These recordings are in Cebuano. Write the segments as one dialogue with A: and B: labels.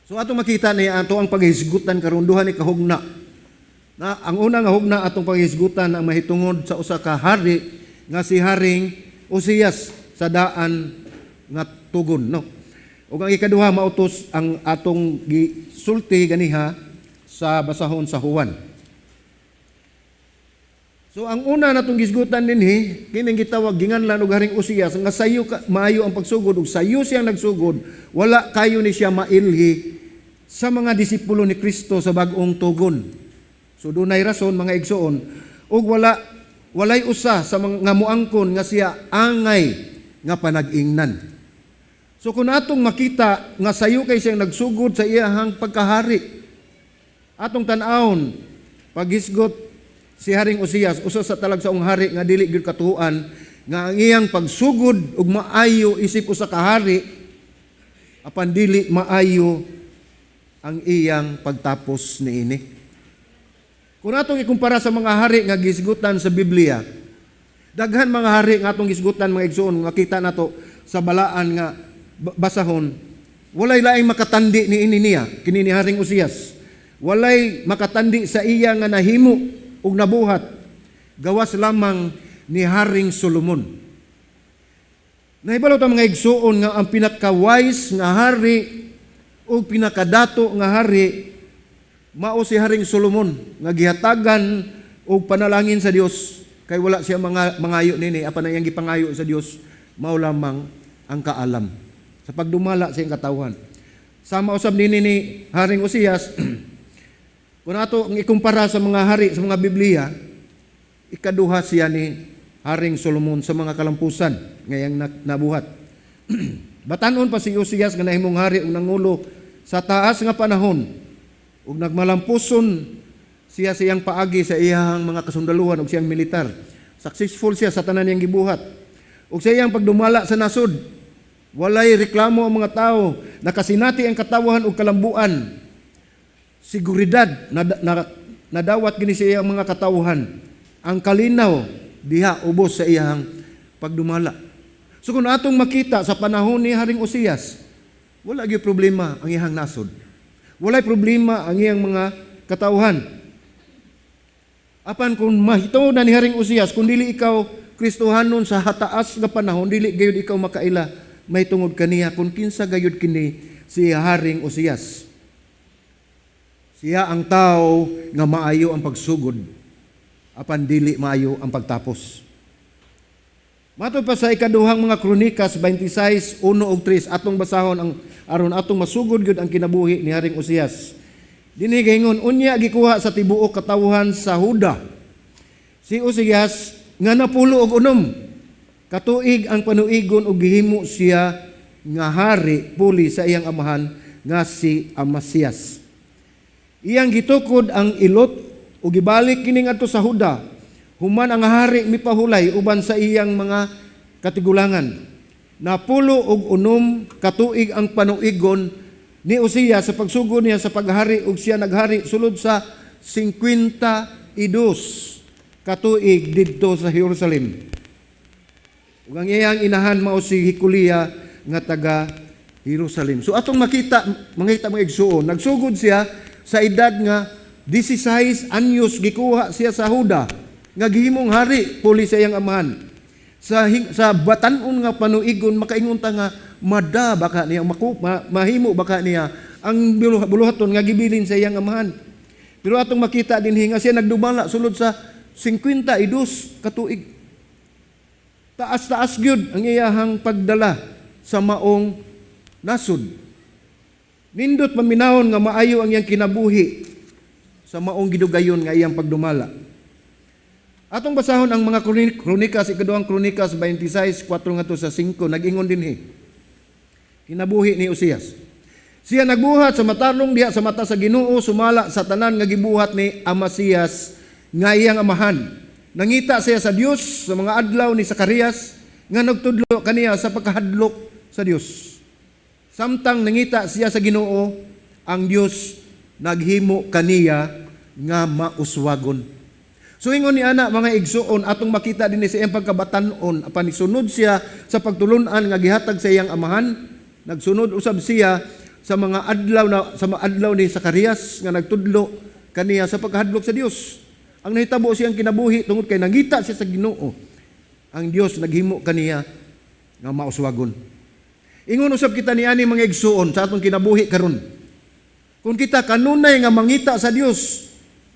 A: So atong makita niya ato ang paghisgutan karon, duha ni kahugna. Na ang una nga hugna atong paghisgutan ang mahitungod sa usa ka hari nga si Haring Osias sa daan nga tugon, no. Ug ang ikaduha mautos ang atong gisulti ganiha sa basahon sa Juan. So ang una natong gisgutan dinhi, kining gitawag, ginganlan og Haring Osias nga sayo ka, maayo ang pagsugod ug sayo siyang nagsugod, wala kayo ni siya mailhi sa mga disipulo ni Kristo sa bag-ong tugon. So dunay rason, mga igsoon, ug walay usa sa mga nga muangkon nga siya angay nga panag-ingnan. So kung atong makita nga sayo kay siyang nagsugod sa iyahang pagkahari, atong tan-awon paghisgot si Haring Osias, usa sa talagsaong hari nga dili gyud katuoan nga ang iyang pagsugod ug maayo isip usa ka hari, apan dili maayo ang iyang pagtapos niini. Kung atong ikumpara sa mga hari nga gisgutan sa Biblia, daghan mga hari nga atong gisgutan, mga igsoon, makita nato sa balaan nga basahon, walay laing makatandi ni ini niya, kini ni Haring Osias. Walay makatandi sa iya nga nahimo ug nabuhat, gawas lamang ni Haring Solomon. Nahibalo ta, mga igsuon, nga ang pinaka-wise nga hari ug pinakadato nga hari mao si Haring Solomon nga gihatagan og panalangin sa Dios, kay wala siya mga mangayo nini, apan ang iyang gipangayo sa Dios mao lamang ang kaalam sa pagdumala sa iyang katawhan. Sama usab nini ni Haring Osias, kung ato ang ikumpara sa mga hari sa mga Biblia, ikaduha siya ni Haring Solomon sa mga kalampusan ngayang nabuhat. Batanon pa si Osias nga nahimong hari ug nangulo sa taas nga panahon ug nagmalampuson siya sa iyang paagi sa iyang mga kasundaluhan ug siyang militar. Successful siya sa tanan niyang gibuhat. Ug sa iyang pagdumala sa nasod, walay reklamo ang mga tao, nakasinati ang katawahan ug kalambuan. Seguridad na nadawat gini sa iyang mga katawhan. Ang kalinaw diha ubos sa iyang pagdumala. So kung atong makita sa panahon ni Haring Osias, wala gyud problema ang iyang nasod. Walay problema ang iyang mga katawhan. Apan kung mahitungod na ni Haring Osias, kung dili ikaw Kristohanon sa hataas nga panahon, dili gayud ikaw makaila mahitungod kaniya kung kinsa gayud kini si Haring Osias. Siya ang tao nga maayo ang pagsugod, apan dili maayo ang pagtapos. Matod pa sa ikaduhang mga Kronikas 26:1 ug 3, atong basahon ang aron atong masugod gyud ang kinabuhi ni Haring Osias. Dinhi gaingon, unya gikuha sa tibuok katawhan sa Huda si Osias nga 96 katuig ang panuigon ug gihimo siya nga hari puli sa iyang amahan nga si Amasias. Iyang gitukod ang Elot ug gibalik kini ngadto sa Huda human ang hari mipahulay uban sa iyang mga katigulangan. 96 katuig ang panuigon ni Osias sa pagsugod niya sa paghari ug siya naghari sulod sa 52 katuig didto sa Jerusalem. Ug ang iyang inahan mao si Hikulia nga taga Jerusalem. So atong makita, mga igsuon, nagsugod siya sa edad nga 16 anyos, gikuha siya sa Huda nga gihimong hari puli sa iyang amahan. Sa batan-on nga panuigon, makaingon ta nga mada baka niya mahimo baka niya ang buluhaton nga gibilin sa iyang amahan. Pero atong makita dinhi nga siya nagdumala sulod sa 52 katuig. Taas-taas gyud ang iyahang pagdala sa maong nasod. Nindot paminawon nga maayo ang iyang kinabuhi sa maong gidugayon nga iyang pagdumala. Atong basahon ang mga Kronikas, ikaduhang Kronikas 26, 4 ngadto sa 5, nag-ingon dinhi. Kinabuhi ni Osias. Siya nagbuhat sa matarong diha sa mata sa Ginoo, sumala sa tanan nga gibuhat ni Amasias nga iyang amahan. Nangita siya sa Dios sa mga adlaw ni Zacarias nga nagtudlo kaniya sa pagkahadlok sa Dios. Samtang nangita siya sa Ginoo, ang Dios naghimo kaniya nga mauswagon. So ingon ni ana, mga igsuon, atong makita din sa iyang pagkabatan-on, apan isunod siya sa pagtulunan nga gihatag sa iyang amahan, nagsunod usab siya sa sa mga adlaw na sa mga adlaw ni Zacarias nga nagtudlo kaniya sa pagkahadlok sa Dios. Ang nahitabo siyang kinabuhi tungod kay nangita siya sa Ginoo. Ang Dios naghimo kaniya nga mauswagon. Ingon usab kita niani, mga igsuon, sa atong kinabuhi karon. Kung kita kanunay nga mangita sa Dios,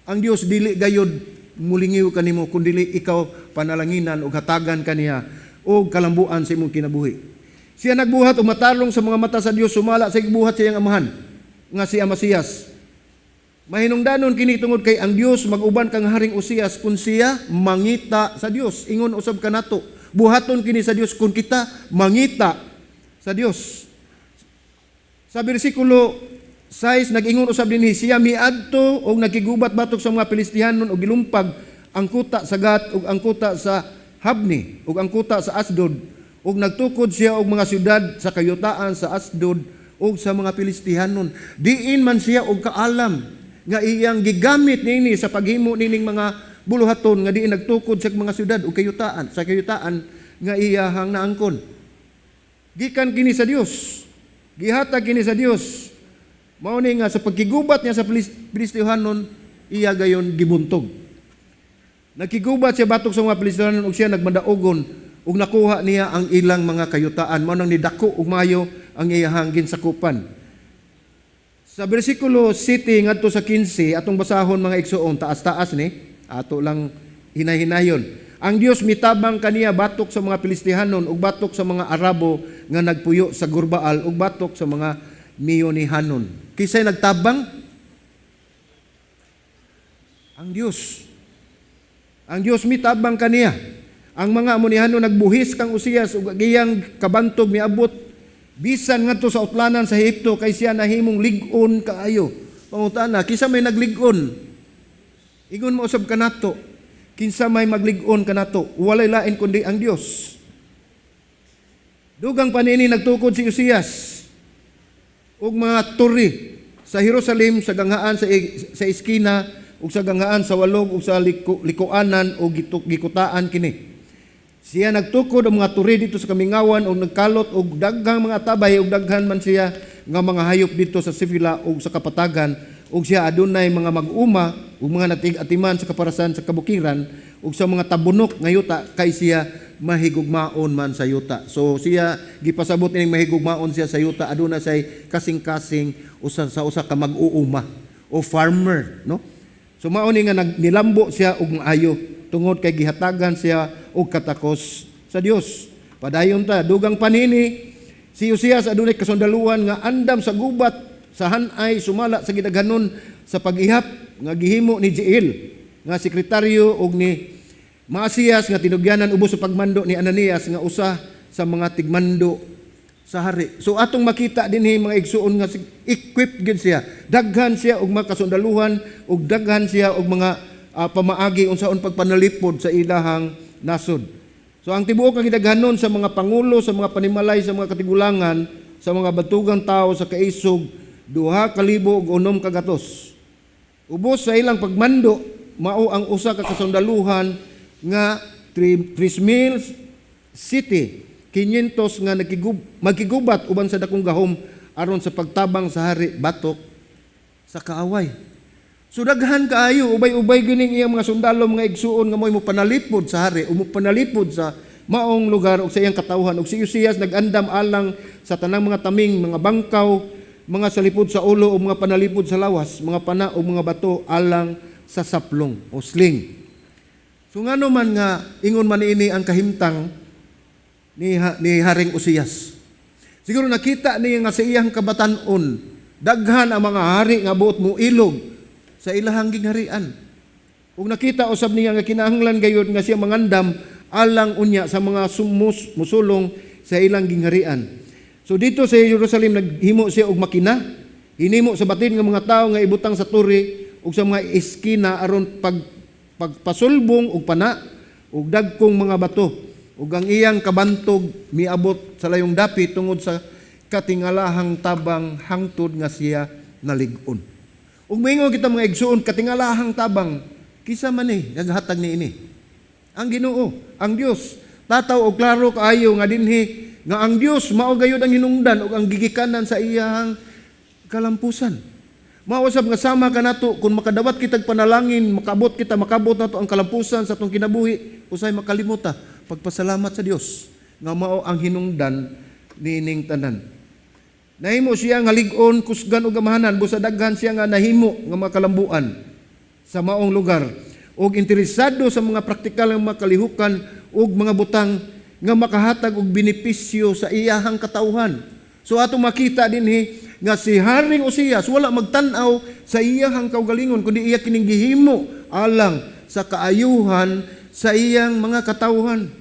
A: ang Dios dili gayod mulingiw kanimo kun dili ikaw panalanginan og hatagan kaniya og kalambuan sa imong kinabuhi. Siya nagbuhat og matarong sa mga mata sa Dios sumala sa gibuhat sa iyang amahan nga si Amasias. Mahinungdanon kini tungod kay ang Dios mag-uban kang Haring Usias kung siya mangita sa Dios. Ingon usab kanato. Buhaton kini sa Dios kung kita mangita sa Dios. Sa bersikulo 6, nag-ingon usab dinhi, siya miadto og nagkigubat batok sa mga Pilistihanon og gilumpag ang kuta sa Gat ug ang kuta sa Habni ug ang kuta sa Asdod, ug nagtukod siya og mga syudad sa kayutaan sa Asdod ug sa mga Pilistihanon. Diin man siya og kaalam nga iyang gigamit niini sa paghimo nining mga buluhaton nga diin nagtukod sa mga syudad ug kayutaan sa kayutaan nga iyahang naangkon. Gikan kini sa Dios. Gihatag kini sa Dios. Mao ni nga sa pagkigubat niya sa Pilistihanon, iya gayon gibuntog. Nagkigubat siya batok sa mga Pilistihanon ug siya nagmadaogon ug nakuha niya ang ilang mga kayutaan. Mao nang nidako ug maayo ang iyahang ginsakupan. Sa bersikulo 7 ngadto sa 15, atong basahon, mga igsuon, taas-taas ni, ato lang hinay-hinayon. Ang Dios mitabang kaniya batok sa mga Pilistihanon ug batok sa mga Arabo nga nagpuyo sa Gurbaal ug batok sa mga Mionihanon. Kinsay nagtabang? Ang Dios. Ang Dios mitabang kaniya. Ang mga Amonihanon nagbuhis kang Usias ug iyang kabantog miabot bisan ngadto sa utlanan sa Ehipto kay siya nahimong lig-on kaayo. Pangutana, kinsa may naglig-on? Ingon mo usab kanato. Kinsa may maglig-on kanato? Walay lain kundi ang Dios. Dugang pa niini, nagtukod si Usias og mga turi sa Jerusalem, sa ganghaan sa iskina ug sa ganghaan sa walog ug sa likuanan ug gikutaan kini. Siya nagtukod og mga turi dito sa kamingawan ug nagkalot og daghang mga tabay, ug daghan man siya nga mga hayop dito sa Sifila ug sa kapatagan, ug siya adunay mga mag-uma ug mga natig-atiman sa kaparasan sa kabukiran ug sa mga tabunok nga yuta kay siya mahigugmaon man sa yuta. So siya gipasabot ining mahigugmaon siya sa yuta, aduna say kasing-kasing usa sa usa ka mag-uuma o farmer, no? So mao ni nga nilambo siya og maayo tungod kay gihatagan siya og katakos sa Dios. Padayon ta, dugang pa niini, si Usias adunay kasundaluhan nga andam sa gubat sa hanay sumala sa gidaghanon sa pag-ihap nga gihimo ni Jiel nga sekretaryo og ni Maasias nga tinugyanan ubos sa pagmando ni Ananias nga usa sa mga tigmando sa hari. So atong makita dinhi, mga igsuon, nga equipped gid siya. Daghan siya og mga kasundaluhan ug daghan siya og mga pamaagi unsaon pagpanalipod sa ilahang nasod. So ang tibuok nga gidaghanon sa mga pangulo, sa mga panimalay, sa mga katigulangan, sa mga batugang tao sa kaisog, 2,600. Ubos sa ilang pagmando, mao ang usa ka kasundaluhan nga 3,000 city 500 nga magkigubat uban sa dakong gahom aron sa pagtabang sa hari batok sa kaaway. So daghan kaayo, ubay-ubay gining iyang mga sundalo, mga igsuon, nga mo'y mo panalipod sa hari o mo panalipod sa maong lugar ug sa iyang katawhan. Ug si Usias nag-andam alang sa tanang mga taming, mga bangkaw, mga salipod sa ulo o mga panalipod sa lawas, mga pana o mga bato alang sa saplong o sling. So ngano man nga ingon man ini ang kahimtang ni Haring Usias? Siguro nakita niya nga sa iyang kabatan-on, daghan ang mga hari nga buot mo ilog sa ilahang gingharian. Ug nakita usab niya nga kinahanglan gayud nga siya mangandam alang unya sa mga musulong sa ilang gingharian. So dito sa Jerusalem naghimo siya og makina, hinimo sa batin nga mga tawo nga ibutang sa turi ug sa mga eskina aron pagpasulbong og pana ug dagkong mga bato, ug ang iyang kabantog miabot sa layong dapit tungod sa katingalahang tabang hangtod nga siya nalig-on. Ug moingon kita, mga igsuon, katingalahang tabang, kinsa man ni naghatag niini? Ang Ginoo, ang Dios. Tataw og klaro kaayo nga dinhi nga ang Dios mao gayud ang hinungdan ug ang gigikanan sa iyang Kalampusan. Mao usab nga sama kanato kung makadawat kitag panalangin, makaabot kita, makabot nato ang kalampusan sa atong kinabuhi, usay makalimuta pagpasalamat sa Dios nga mao ang hinungdan niining tanan. Nahimo siya nga lig-on, kusgan ug gamahanan, busa daghan siya nga nahimo nga mga kalambuan sa maong lugar og interesado sa mga praktikal nga mga kalihukan ug mga butang nga makahatag og benepisyo sa iyahang katawhan. So atong makita dinhi nga si Haring Osias wala magtan-aw sa iyahang kaugalingon, kundi iya kining gihimo alang sa kaayuhan sa iyang mga katawhan.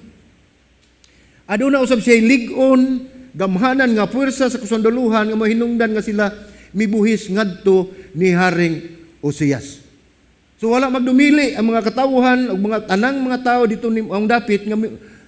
A: Aduna usab siya lig-on, gamhanan nga puwersa sa kasundaluhan nga mahinungdan nga sila mibuhis ngadto ni Haring Osias. So wala magdumili ang mga katawhan ug mga tanang mga tao dito ni ang dapit nga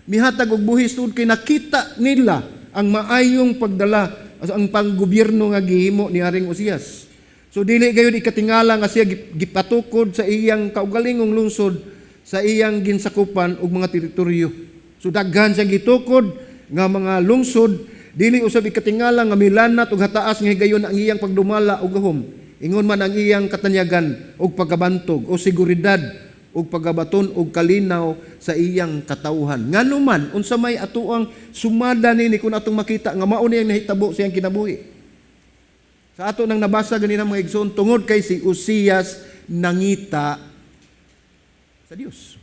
A: mihatag og buhis tungod kay nakita nila ang maayong pagdala, ang panggobyerno nga gihimo ni Haring Osias. So dili gayud ikatingala nga siya gipatukod sa iyang kaugalingong lungsod, sa iyang ginsakupan og mga teritoryo. So daghan siyang gitukod nga mga lungsod, dili usab ikatingala nga milanat og hataas nga higayon ang iyang pagdumala og gahom. Ingon man ang iyang katanyagan og pagkabantog o seguridad og pagabaton og kalinaw sa iyang katawhan. Ngano man, unsa may atoang sumada nini kung atong makita nga mao niyang nahitabo sa iyang kinabuhi? Sa ato nang nabasa ganina, mga igsoon, tungod kay si Uzias nangita sa Dios.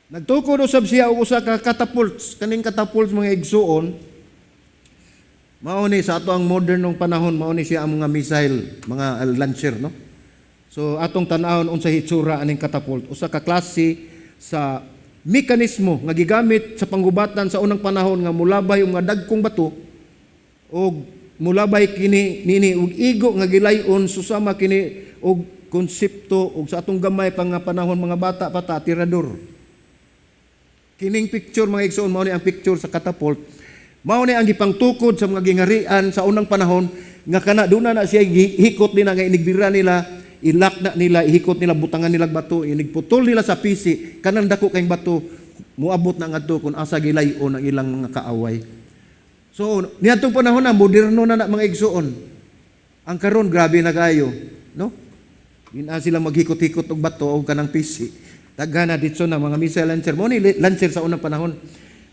A: Nagtukod usab siya og usa ka catapults. Kaning catapults, mga igsoon, mao ni sa ato ang modern nung panahon, mao ni siya ang mga missile, mga launcher, no? So atong tan-awon unsa hitsura aning catapult. Usa ka klase sa mekanismo nga gigamit sa panggubatan sa unang panahon nga mulabay og mga dagkong bato og mulabay kini nini og igo nga gilay-on. Susama kini og konsepto og sa atong gamay pa nga panahon, mga bata pa ta, tirador. Kining picture, mga igsoon, mao ni ang picture sa catapult. Mao ni ang gipangtukod sa mga gingarian sa unang panahon nga kana duna na siya hikot nila nga inigbira nila, ilak na nila, ihikot nila, butangan nila bato, inigputol nila sa pisi kanang dako kayong bato, muabot na ngadto kung asa gilay-on ang ilang mga kaaway. So niadtong panahon na moderno na na, mga igsoon. Ang karon grabe na kayo, no? Di na sila maghikot-hikot og bato o kanang pisi. Daghan na ditso na mga missile launcher. Mao ni launcher sa unang panahon.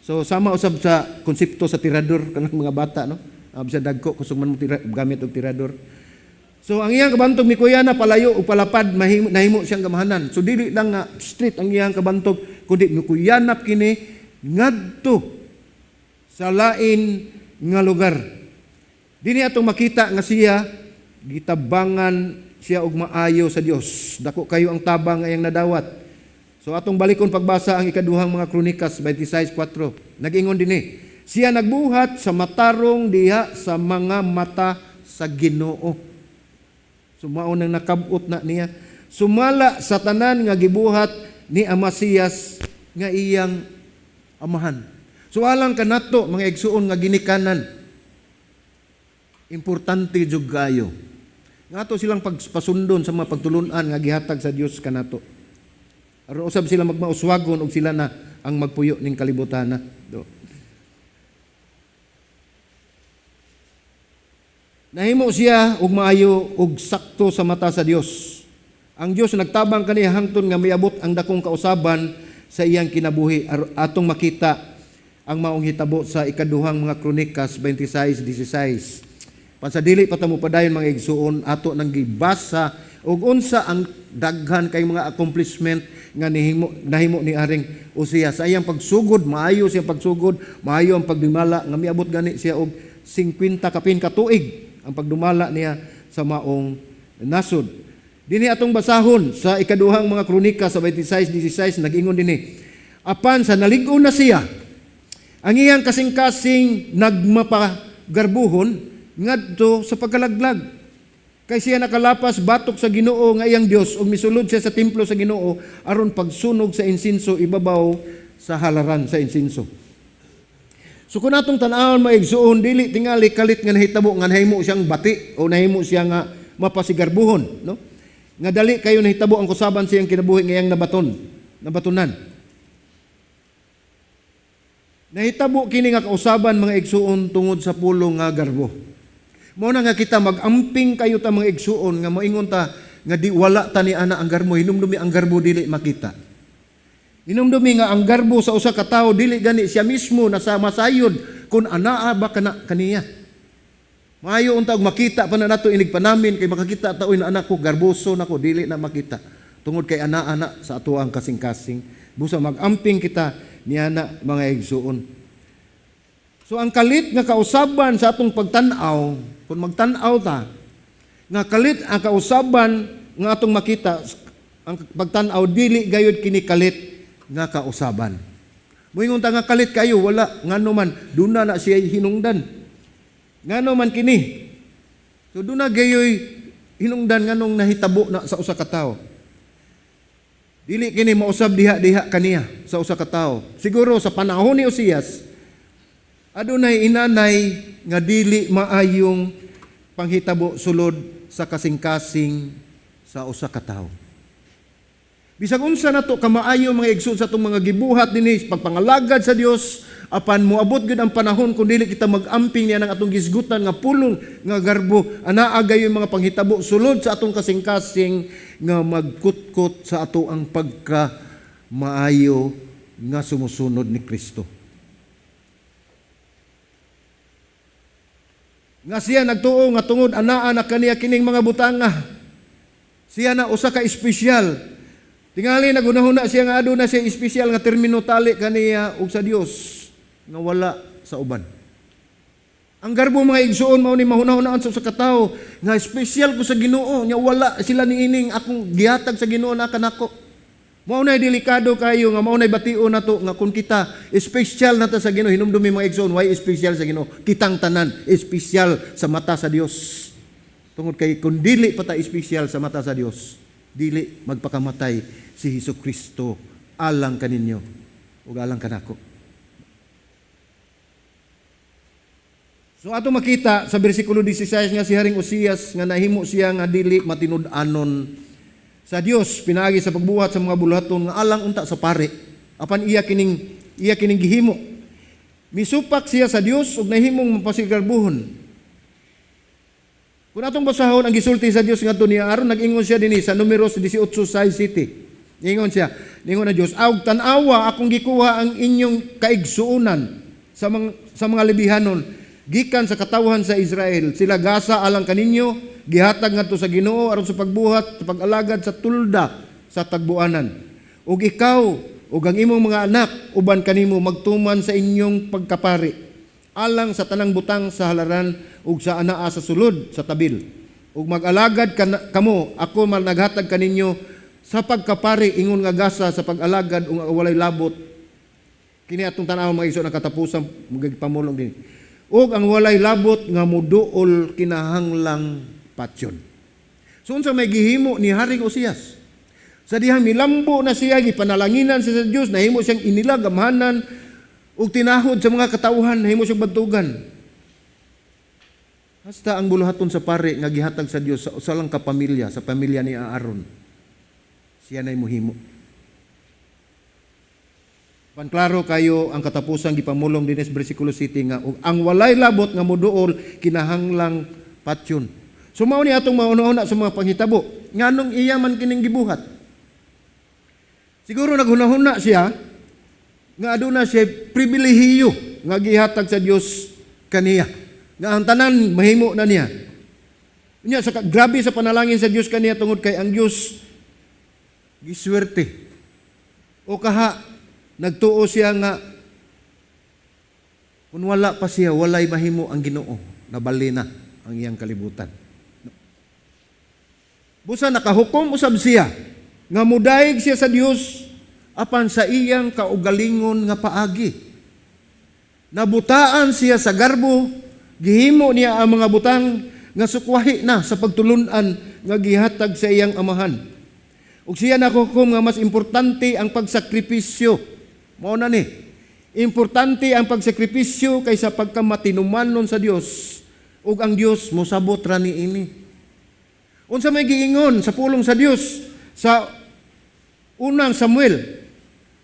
A: So sama usab sa konsepto sa tirador kanang mga bata, no? Bisa dagko kusog man mo tira, gamit og tirador. So ang iyang kabantog mikuyana palayo ug palapad, mahimo, nahimo siyang gamahanan. So dili lang nga street ang iyang kabantog, kundi mikuyanap kini ngadto sa lain nga lugar. Dinhi atong makita nga siya gitabangan siya og maayo sa Dios. Dako kayo ang tabang nga iyang nadawat. So atong balikon pagbasa ang Ikaduhang mga Kronikas 26:4. Nag-ingon dinhi, siya nagbuhat sa matarong diha sa mga mata sa Ginoo. So mao nang nakabot na niya. Sumala sa tanan nga gibuhat ni Amasias nga iyang amahan. So alang kanato, mga igsuon nga ginikanan, importante jud kayo nga ato silang pagpasundon sa mga pagtulunan nga gihatag sa Dios kanato. Aron usab sila magmauswagon og sila na ang magpuyo ning kalibutan na. Do. Nahimo siya og maayo og sakto sa mata sa Dios. Ang Dios nagtabang kaniya hangtod nga miabot ang dakong kausaban sa iyang kinabuhi. Atong makita ang maong hitabo sa Ikaduhang mga Kronikas 26:16. Pansa dili pa ta mo padayon, mga igsuon, ato nang gibasa og unsa ang daghan kay mga accomplishment nga nihimo nahimo ni Haring Uzias sa iyang pagsugod. Maayo siyang pagsugod, maayo ang pagdumala nga miabot gani siya og 50 kapin ka tuig ang pagdumala niya sa maong nasod. Dinhi atong basahon sa Ikaduhang mga Kronika sa 26:16, nag-ingon dinhi. Apan sa nalig-on na siya, ang iyang kasing-kasing nagmapagarbuhon ngadto sa pagkalaglag. Kay siya nakalapas batok sa Ginoo nga iyang Dios ug misulod siya sa templo sa Ginoo aron pagsunog sa insinso ibabaw sa halaran sa insinso. So kung atong tan-awon, mga igsuon, dili tingali kalit nga nahitabo nga nahimo siyang bati o nahimo siya nga mapasigarbuhon, no? Nga dali kayo nahitabo ang kusaban siyang kinabuhi ngayang nabatunan. Nahitabo kini nga kausaban, mga igsuon, tungod sa pulong nga garbo. Mao na nga kita mag-amping kayo ta, mga igsuon, nga moingon ta nga di wala ta ni ana ang garbo. Hinumdumi, ang garbo dili makita. Hinumdumi nga ang garbo sa usa ka tawo, dili gani siya mismo nasa masayod kung anaa ba kana kaniya. Maayo unta og makita pa na nato inig panamin kay makakita ta, "Uy, na anak ko, garboso nako." Dili na makita tungod kay ana-ana sa ato ang kasing-kasing. Busa mag-amping kita niana, mga igsuon. So ang kalit nga kausaban sa atong pagtan-aw, kung magtan-aw ta, nga kalit ang kausaban nga atong makita, ang pagtan-aw, dili gayud kini kalit nga kausaban. Moingon ta nga kalit kayo, wala, ngano man duna na siya hinungdan. Ngano man kini? So duna gayoy hinungdan nganong nahitabo na sa usa ka tawo. Dili kini mausab diha-diha kaniya sa usa ka tawo. Siguro sa panahon ni Osias, adunay inanay nga dili maayong panghitabo sulod sa kasing-kasing sa usa ka tawo. Bisag unsa nato kamaayo, mga igsoon, sa atong mga gibuhat dinhi pagpangalagad sa Dios, apan moabot gyud ang panahon kung dili kita mag-amping niya ng atong gisgutan nga pulong nga garbo, anaa gayoy mga panghitabo sulod sa atong kasing-kasing nga magkutkot sa ato ang pagka maayo nga sumusunod ni Kristo. Nga siya nagtuo nga tungod anaa na kaniya kining mga butanga, siya na usa ka espesyal. Tingali nagunahuna siya nga aduna siya espesyal nga termino tali kaniya ug sa Dios nga wala sa uban. Ang garbo, mga igsuon, mao ni mahunahunaan sa usa ka tawo nga espesyal ko sa Ginoo nya wala sila niining akong gihatag sa Ginoo na kanako. Mao nay delikado kayo nga mao nay bation nato nga kung kita espesyal na ta sa Ginoo. Hinumdumi, mga igsuon, why espesyal sa Ginoo? Kitang tanan espesyal sa mata sa Dios. Tungod kay kung dili pa ta espesyal sa mata sa Dios, dili magpakamatay si Hesus Kristo alang kaninyo ug alang kanako. So ato makita sa bersikulo 16 nga si Haring Osias nga nahimo siya nga dili matinud-anon sa Dios pinaagi sa pagbuhat sa mga buluhaton nga alang unta sa pare. Apan iya kining gihimo. Misupak siya sa Dios ug nahimong mapasigarbuhon. Kung atong basahon ang gisulti sa Dios ngadto niya aron nag-ingon siya dinhi sa Numeros 18:6 City. Ingon siya, ningon ang Dios, "Awg tan-awa, akong gikuha ang inyong kaigsuonan sa mga Lebihanon gikan sa katawhan sa Israel. Sila gasa alang kaninyo, gihatag ngadto sa Ginoo aron sa pagbuhat sa pag-alagad sa tulda sa tagbuanan. Ug ikaw ug ang imong mga anak uban kanimo magtuman sa inyong pagkapari alang sa tanang butang sa halaran ug sa anaa sa sulod sa tabil. Ug mag-alagad kamo, ako man naghatag kaninyo sa pagkapari ingon nga gasa sa pag-alagad ug walay labot." Kini atong tan-awon, mga igsoon, ang katapusan pamulong din. "Ug ang walay labot nga muduol kinahanglang patyon." So unsa may gihimo ni Haring Osias? Sa dihang milambo na siya, gipanalanginan siya sa Dios, nahimo siyang inilag, gamhanan, ug tinahod sa mga katawhan, nahimo siyang bantugan. Hasta ang buluhaton sa pare nga gihatag sa Dios sa usa lang ka pamilya, sa pamilya ni Aaron, siya na'y muhimo. Panklaro kayo ang katapusang gipamulong dinhi sa bersikulo 7 nga ug ang walay labot nga moduol kinahanglang patyon. So mao ni atong mauna-una sa mga panghitabo. Nganong iya man kining gibuhat? Siguro naghunahuna siya nga aduna siya pribilehiyo nga gihatag sa Dios kaniya. Nga ang tanan mahimo na niya. Unya sa grabe sa panalangin sa Dios kaniya tungod kay ang Dios giswerte. O kaha nagtuo siya nga kung wala pa siya, walay mahimo ang Ginoo, nabali na ang iyang kalibutan. Busa nakahukom usab siya nga mudayeg siya sa Dios apan sa iyang kaugalingon nga paagi. Nabutaan siya sa garbo, gihimo niya ang mga butang nga sukwahi na sa pagtulunan nga gihatag sa iyang amahan. Ug siya nakuhukom nga mas importante ang pagsakripisyo. Mao na ni. Importante ang pagsakripisyo kaysa pagkamatinumanon sa Dios. Ug ang Dios mosabot ra niini. Unsa may giingon sa pulong sa Dios sa Unang Samuel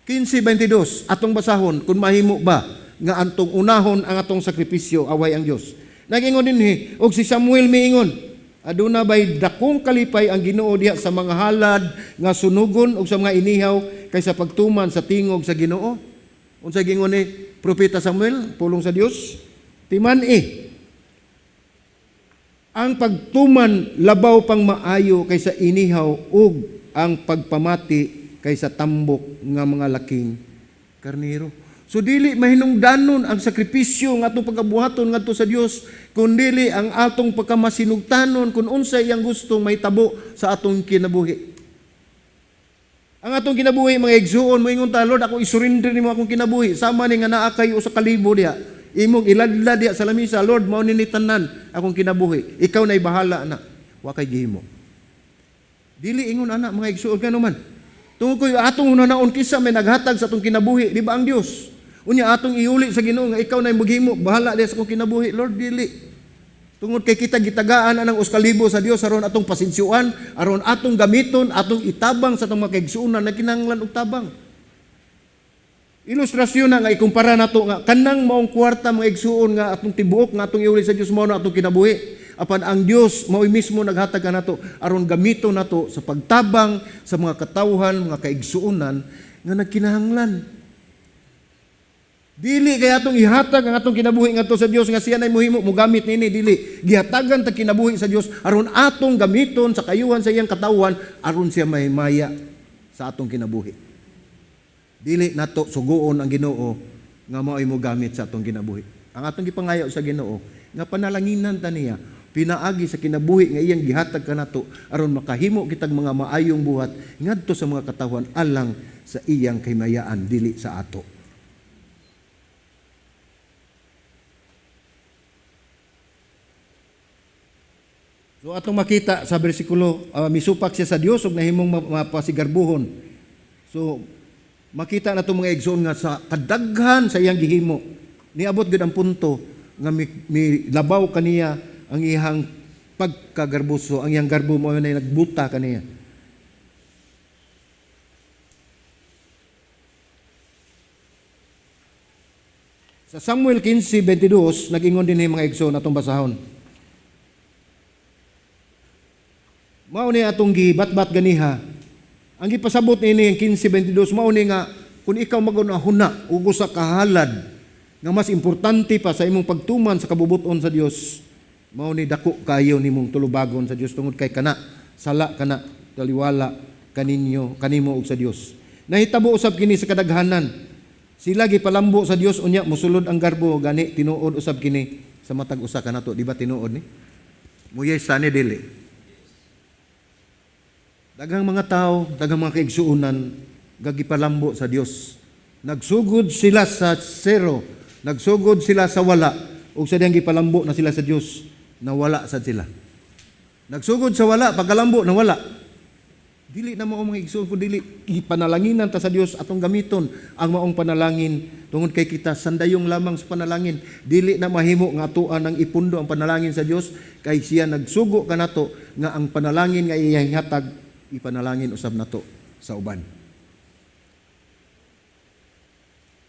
A: 15:22, atong basahon kung mahimo ba nga antong unahon ang atong sakripisyo away ang Dios. Nagingon dinhi og si Samuel miingon, aduna bay dakong kalipay ang Ginoo diha sa mga halad nga sunugon og sa mga inihaw kaysa pagtuman sa tingog sa Ginoo? Unsa gingon ni Propeta Samuel pulong sa Dios? Timan-i ang pagtuman labaw pang maayo kaysa inihaw ug ang pagpamati kaysa tambok nga mga laking karnero. So dili mahinungdanon ang sakripisyo nga atong pagabuhaton ngadto sa Dios, kun dili ang atong pagkamasinugtanon kung unsay iyang gustong mahitabo sa atong kinabuhi. Ang atong kinabuhi, mga igsuon, moingon ta, "Lord, ako isurrender nimo akong kinabuhi." Sama ni nga naa kayo sa kalibo diha. Imong iladlad diha sa lamisa, "Lord, mao ni tanan akong kinabuhi. Ikaw na'y bahala na." Wa kay gihimo. Dili ingon ana, mga igsuon, ngano man? Tungod koy atong hunahon kinsa may naghatag sa atong kinabuhi, di ba ang Dios? Unya atong iuli sa Ginoo nga ikaw na'y maghimo, bahala diha sa akong kinabuhi, Lord, dili. Tungod kay kita gitagaan anang 1,000 sa Dios aron atong pasensyuan, aron atong gamiton, atong itabang sa atong mga kaigsuonan na kinahanglan og tabang. Ilustrasyon na nga ikumpara nato nga kanang maong kwarta, mga igsuon, nga atong tibuok nga atong iuli sa Dios mao na atong kinabuhi. Apan ang Dios mao'y mismo naghatag kanato aron gamiton nato sa pagtabang sa mga katawhan, mga kaigsuonan nga nagkinahanglan. Dili kay atong ihatag ang atong kinabuhi ngadto sa Dios nga siya nay mohimo, mogamit niini, dili. Gihatagan ta kinabuhi sa Dios aron atong gamiton sa kayuhan sa iyang katawhan aron siya mahimaya sa atong kinabuhi. Dili nato suguon ang Ginoo nga mao'y mogamit sa atong kinabuhi. Ang atong gipangayo sa Ginoo nga panalanginan ta niya pinaagi sa kinabuhi nga iyang gihatag kanato aron makahimo kitag mga maayong buhat ngadto sa mga katawhan alang sa iyang kahimayaan, dili sa ato. So atong makita sa bersikulo, misupak siya sa Dios ug nahimong mapasigarbuhon. So makita nato, mga igsoon, nga sa kadaghan sa iyang gihimo, niabot gid ang punto nga mi labaw kaniya ang iyang pagkagarbuso, ang iyang garbo mo na nagbuta kaniya. Sa Samuel 15:22, nag-ingon din mga igsoon, atong basahon. Mao ni atong gibatbat ganiha. Ang gipasabot niini ang 15:22, mao ni nga kung ikaw magunahuna ug usa ka halad nga mas importante pa sa imong pagtuman sa kabubuton sa Dios, mao ni dako kayo nimong tulubagon sa Dios tungod kay kana sala kana taliwala kaninyo kanimo ug sa Dios. Nahitabo usab kini sa kadaghanan. Sila gipalambo sa Dios, unya mosulod ang garbo, gani tinuod usab kini sa matag usa kanato, di ba tinuod ni? Muyay sa ni dili. Daghang mga tao, daghang mga kaigsuonan gagipalambo sa Dios. Nagsugod sila sa zero, nagsugod sila sa wala, ug sa diyang gipalambo na sila sa Dios, nawala sad sila. Nagsugod sa wala, pagkalambo nawala. Dili na mao, mga igsuon, kun dili ipanalanginan ta sa Dios atong gamiton ang maong panalangin tungod kay kita sandayong lamang sa panalangin. Dili na mahimo nga atoan ang ipundo ang panalangin sa Dios kay siya nagsugo kanato nga ang panalangin nga iyang hatag ipanalangin usab nato sa uban.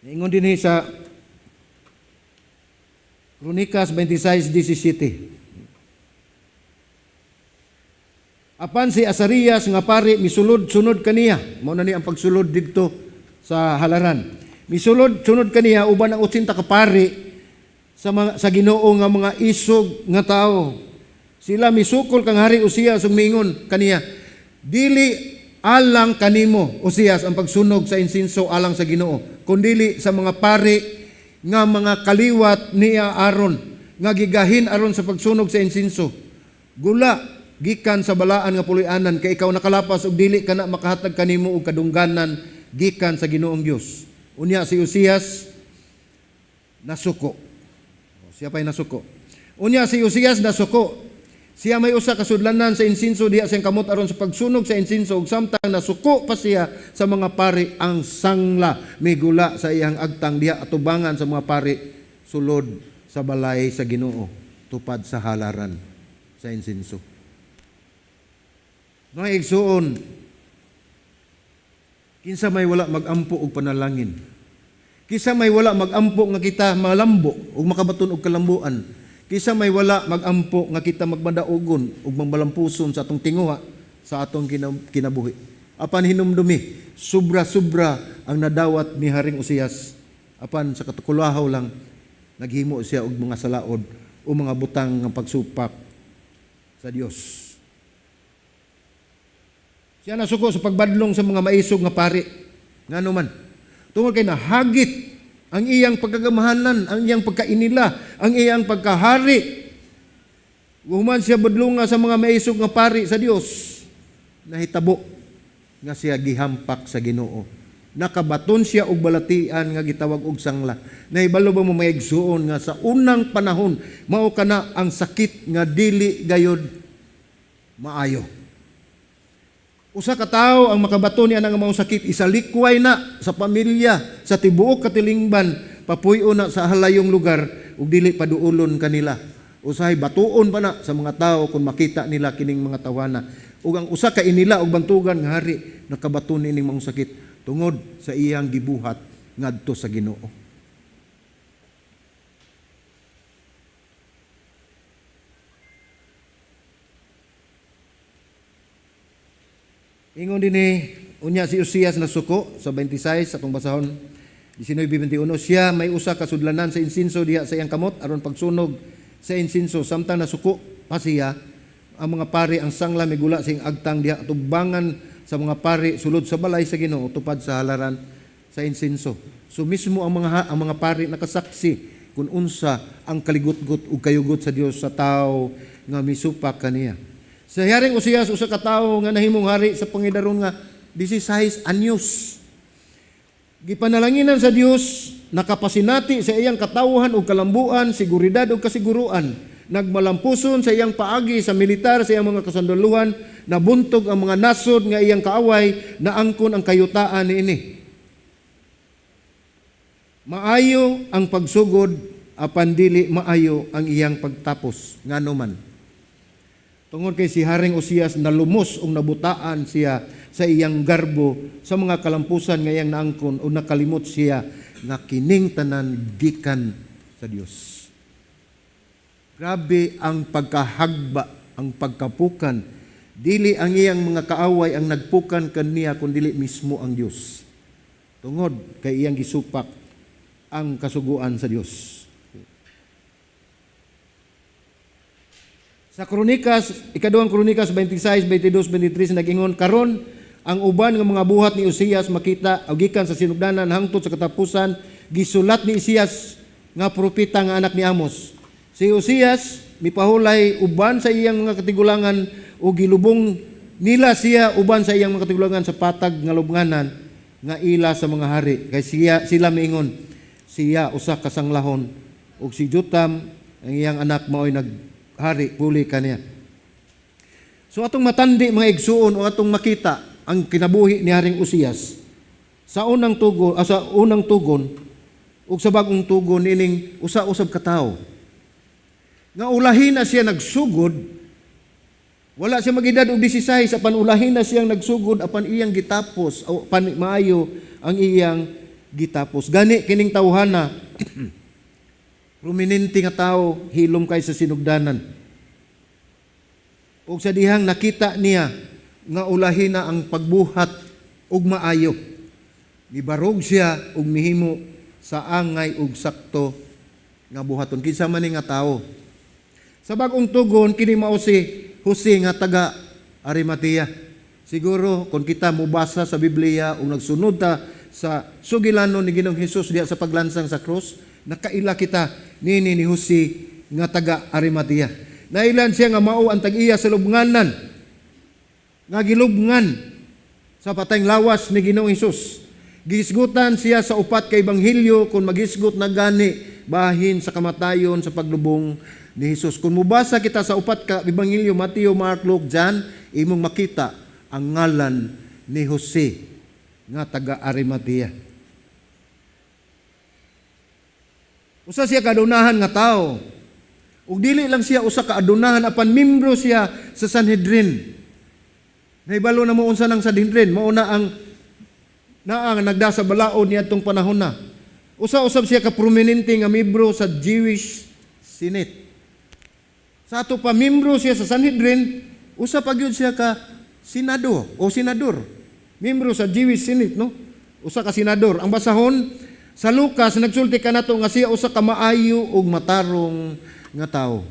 A: Ingon dinhi sa Kronikas 26:17. Apan si Asarias nga pari misulod sunod kaniya. Mao na ni ang pagsulod didto sa halaran. Misulod sunod kaniya uban ang 80 ka pari sa Ginoo nga mga isog nga tawo. Sila misukol kang Hari Uzias ug miingon kaniya, "Dili alang kanimo, Uzias, ang pagsunog sa insinso alang sa Ginoo, kundili sa mga pari nga mga kaliwat ni Aaron nga gigahin aron sa pagsunog sa insinso. Gula gikan sa balaan nga puloy-anan kay ikaw nakalapas ug dili kana makahatag kanimo og kadungganan gikan sa Ginoong Dios." Unya si Uzias nasuko. Siya pa'y nasuko. Unya si Uzias nasuko. Siya may usa ka sudlanan sa insinso diha sa kamot aron sa pagsunog sa insinso, ug samtang nasuko pa siya sa mga pari, ang sangla migula sa iyang agtang diha atubangan sa mga pari sulod sa balay sa Ginoo tupad sa halaran sa insinso. Mga igsuon, kinsa may wala magampo og panalangin? Kinsa may wala magampo nga kita malambo ug makabaton og kalambuan. Kinsa may wala magampo nga kita magmadaugon ug magmalampuson sa atong tinguha sa atong kinabuhi. Apan hinumdumi, sobra-sobra ang nadawat ni Haring Osias. Apan sa katukulahaw lang naghimo siya og mga salaod o mga butang nga pagsupak sa Dios. Siya nasuko sa pagbadlong sa mga maisog nga pari. Ngano man? Tungod kay nahagit ang iyang pagkagamahanan, ang iyang pagkainila, ang iyang pagkahari. Human siya badlunga sa mga maisog nga pari sa Dios, nahitabo nga siya gihampak sa Ginoo. Nakabaton siya og balatian nga gitawag og sangla. Nahibalo ba mo mga igsuon nga sa unang panahon mao kana ang sakit nga dili gayod maayo. Usa ka tawo ang makabaton niya nga maong sakit, isalikway na sa pamilya, sa tibuok katilingban, papuy-o na sa halayong lugar ug dili paduolon kanila. Usahay batuon pa na sa mga tawo kung makita nila kining mga tawana. Ug ang usa ka inila og bantugan nga hari nakabaton nining maong sakit tungod sa iyang gibuhat ngadto sa Ginoo. Ingon dinhi, unya si Osias nasuko sa 26 atong basahon 19:21, siya may usa ka sudlanan sa insinso diha sa iyang kamot aron pagsunog sa insinso. Samtang nasuko pa siya, ang mga pari ang sangla migula sa iyang agtang diha atubangan sa mga pari sulod sa balay sa Ginoo tupad sa halaran sa insinso. So mismo ang mga pari nakasaksi kung unsa ang kaligutgot ug kayugot sa Dios sa tawo nga misupak kaniya. Sa Haring Osias, usa ka tawo nga nahimong hari sa pangidaron nga 16 anyos. Gipanalanginan sa Dios, nakapasinati sa iyang katawhan ug kalambuan, seguridad ug kasiguruan. Nagmalampuson sa iyang paagi sa militar sa iyang mga kasandaluhan, nabuntog ang mga nasod nga iyang kaaway, naangkon ang kayutaan niini. Maayo ang pagsugod, apan dili maayo ang iyang pagtapos. Ngano man? Tungod kay si Haring Osias nalumos o nabutaan siya sa iyang garbo sa mga kalampusan nga iyang naangkon o nakalimot siya nga kining tanan gikan sa Dios. Grabe ang pagkahagba, ang pagkapukan. Dili ang iyang mga kaaway ang nagpukan kaniya kun dili mismo ang Dios. Tungod kay iyang gisupak ang kasuguan sa Dios. Sa Kronikas, ikaduhang Kronikas 26, 22, 23, nag-ingon, karon ang uban nga mga buhat ni Osias makita o gikan sa sinugdanan hangtod sa katapusan, gisulat ni Isaias nga propeta nga anak ni Amos. Si Osias mipahulay uban sa iyang mga katigulangan o gilubong nila siya uban sa iyang mga katigulangan sa patag nga lubnganan nga ila sa mga hari. Kay sila miingon, siya usa ka sanglahon ug si Jotam ang iyang anak maoy naghari puli kaniya. So atong matandi mga igsuon o atong makita ang kinabuhi ni Haring Osias sa unang tugon, sa unang tugon ug sa bagong tugon nining usa-usab ka tawo. Nga ulahin na siya nagsugod, wala siya magedad og 16, apan ulahin na siyang nagsugod apan iyang gitapos o apan maayo ang iyang gitapos. Gani kining tawhana prominente nga tawo, hilom kay sa sinugdanan. Og sa dihang nakita niya nga ulahin na ang pagbuhat og maayo, mibarog siya og mihimo sa angay og sakto nga buhaton. Kinsa man ni nga tawo? Sa bagong tugon, kini mao si Jose nga taga Arimatea. Siguro kung kita mobasa sa Biblia o nagsunod ta sa sugilanon ni Ginoong Hesus diha sa paglansang sa krus, nakaila kita nini ni Jose nga taga Arimatea. Nailan siya nga mao ang tag-iya sa lubnganan, nga gilubngan sa patayng lawas ni Ginoong Hesus. Gihisgutan siya sa upat ka ebanghelyo kung maghisgot na gani bahin sa kamatayon sa paglubong ni Hesus. Kung mobasa kita sa upat ka ebanghelyo, Mateo, Mark, Luke, John, imong makita ang ngalan ni Jose nga taga Arimatea. Usa siya kadunahan nga tawo. Ug dili lang siya usa ka adunahan apan membro siya sa Sanhedrin. Nahibalo na mo unsa nang Sanhedrin, mao na ang naa nga nagda sa balaod niadtong panahon na. Usa usab siya ka prominente nga membro sa Jewish Senate. Sa ato pa, membro siya sa Sanhedrin, usa pa gyud siya ka senado o senador. Membro sa Jewish Senate, no? Usa ka senador. Ang basahon sa Lucas, nagsulti kanato nga siya usa ka maayo ug matarong nga tawo.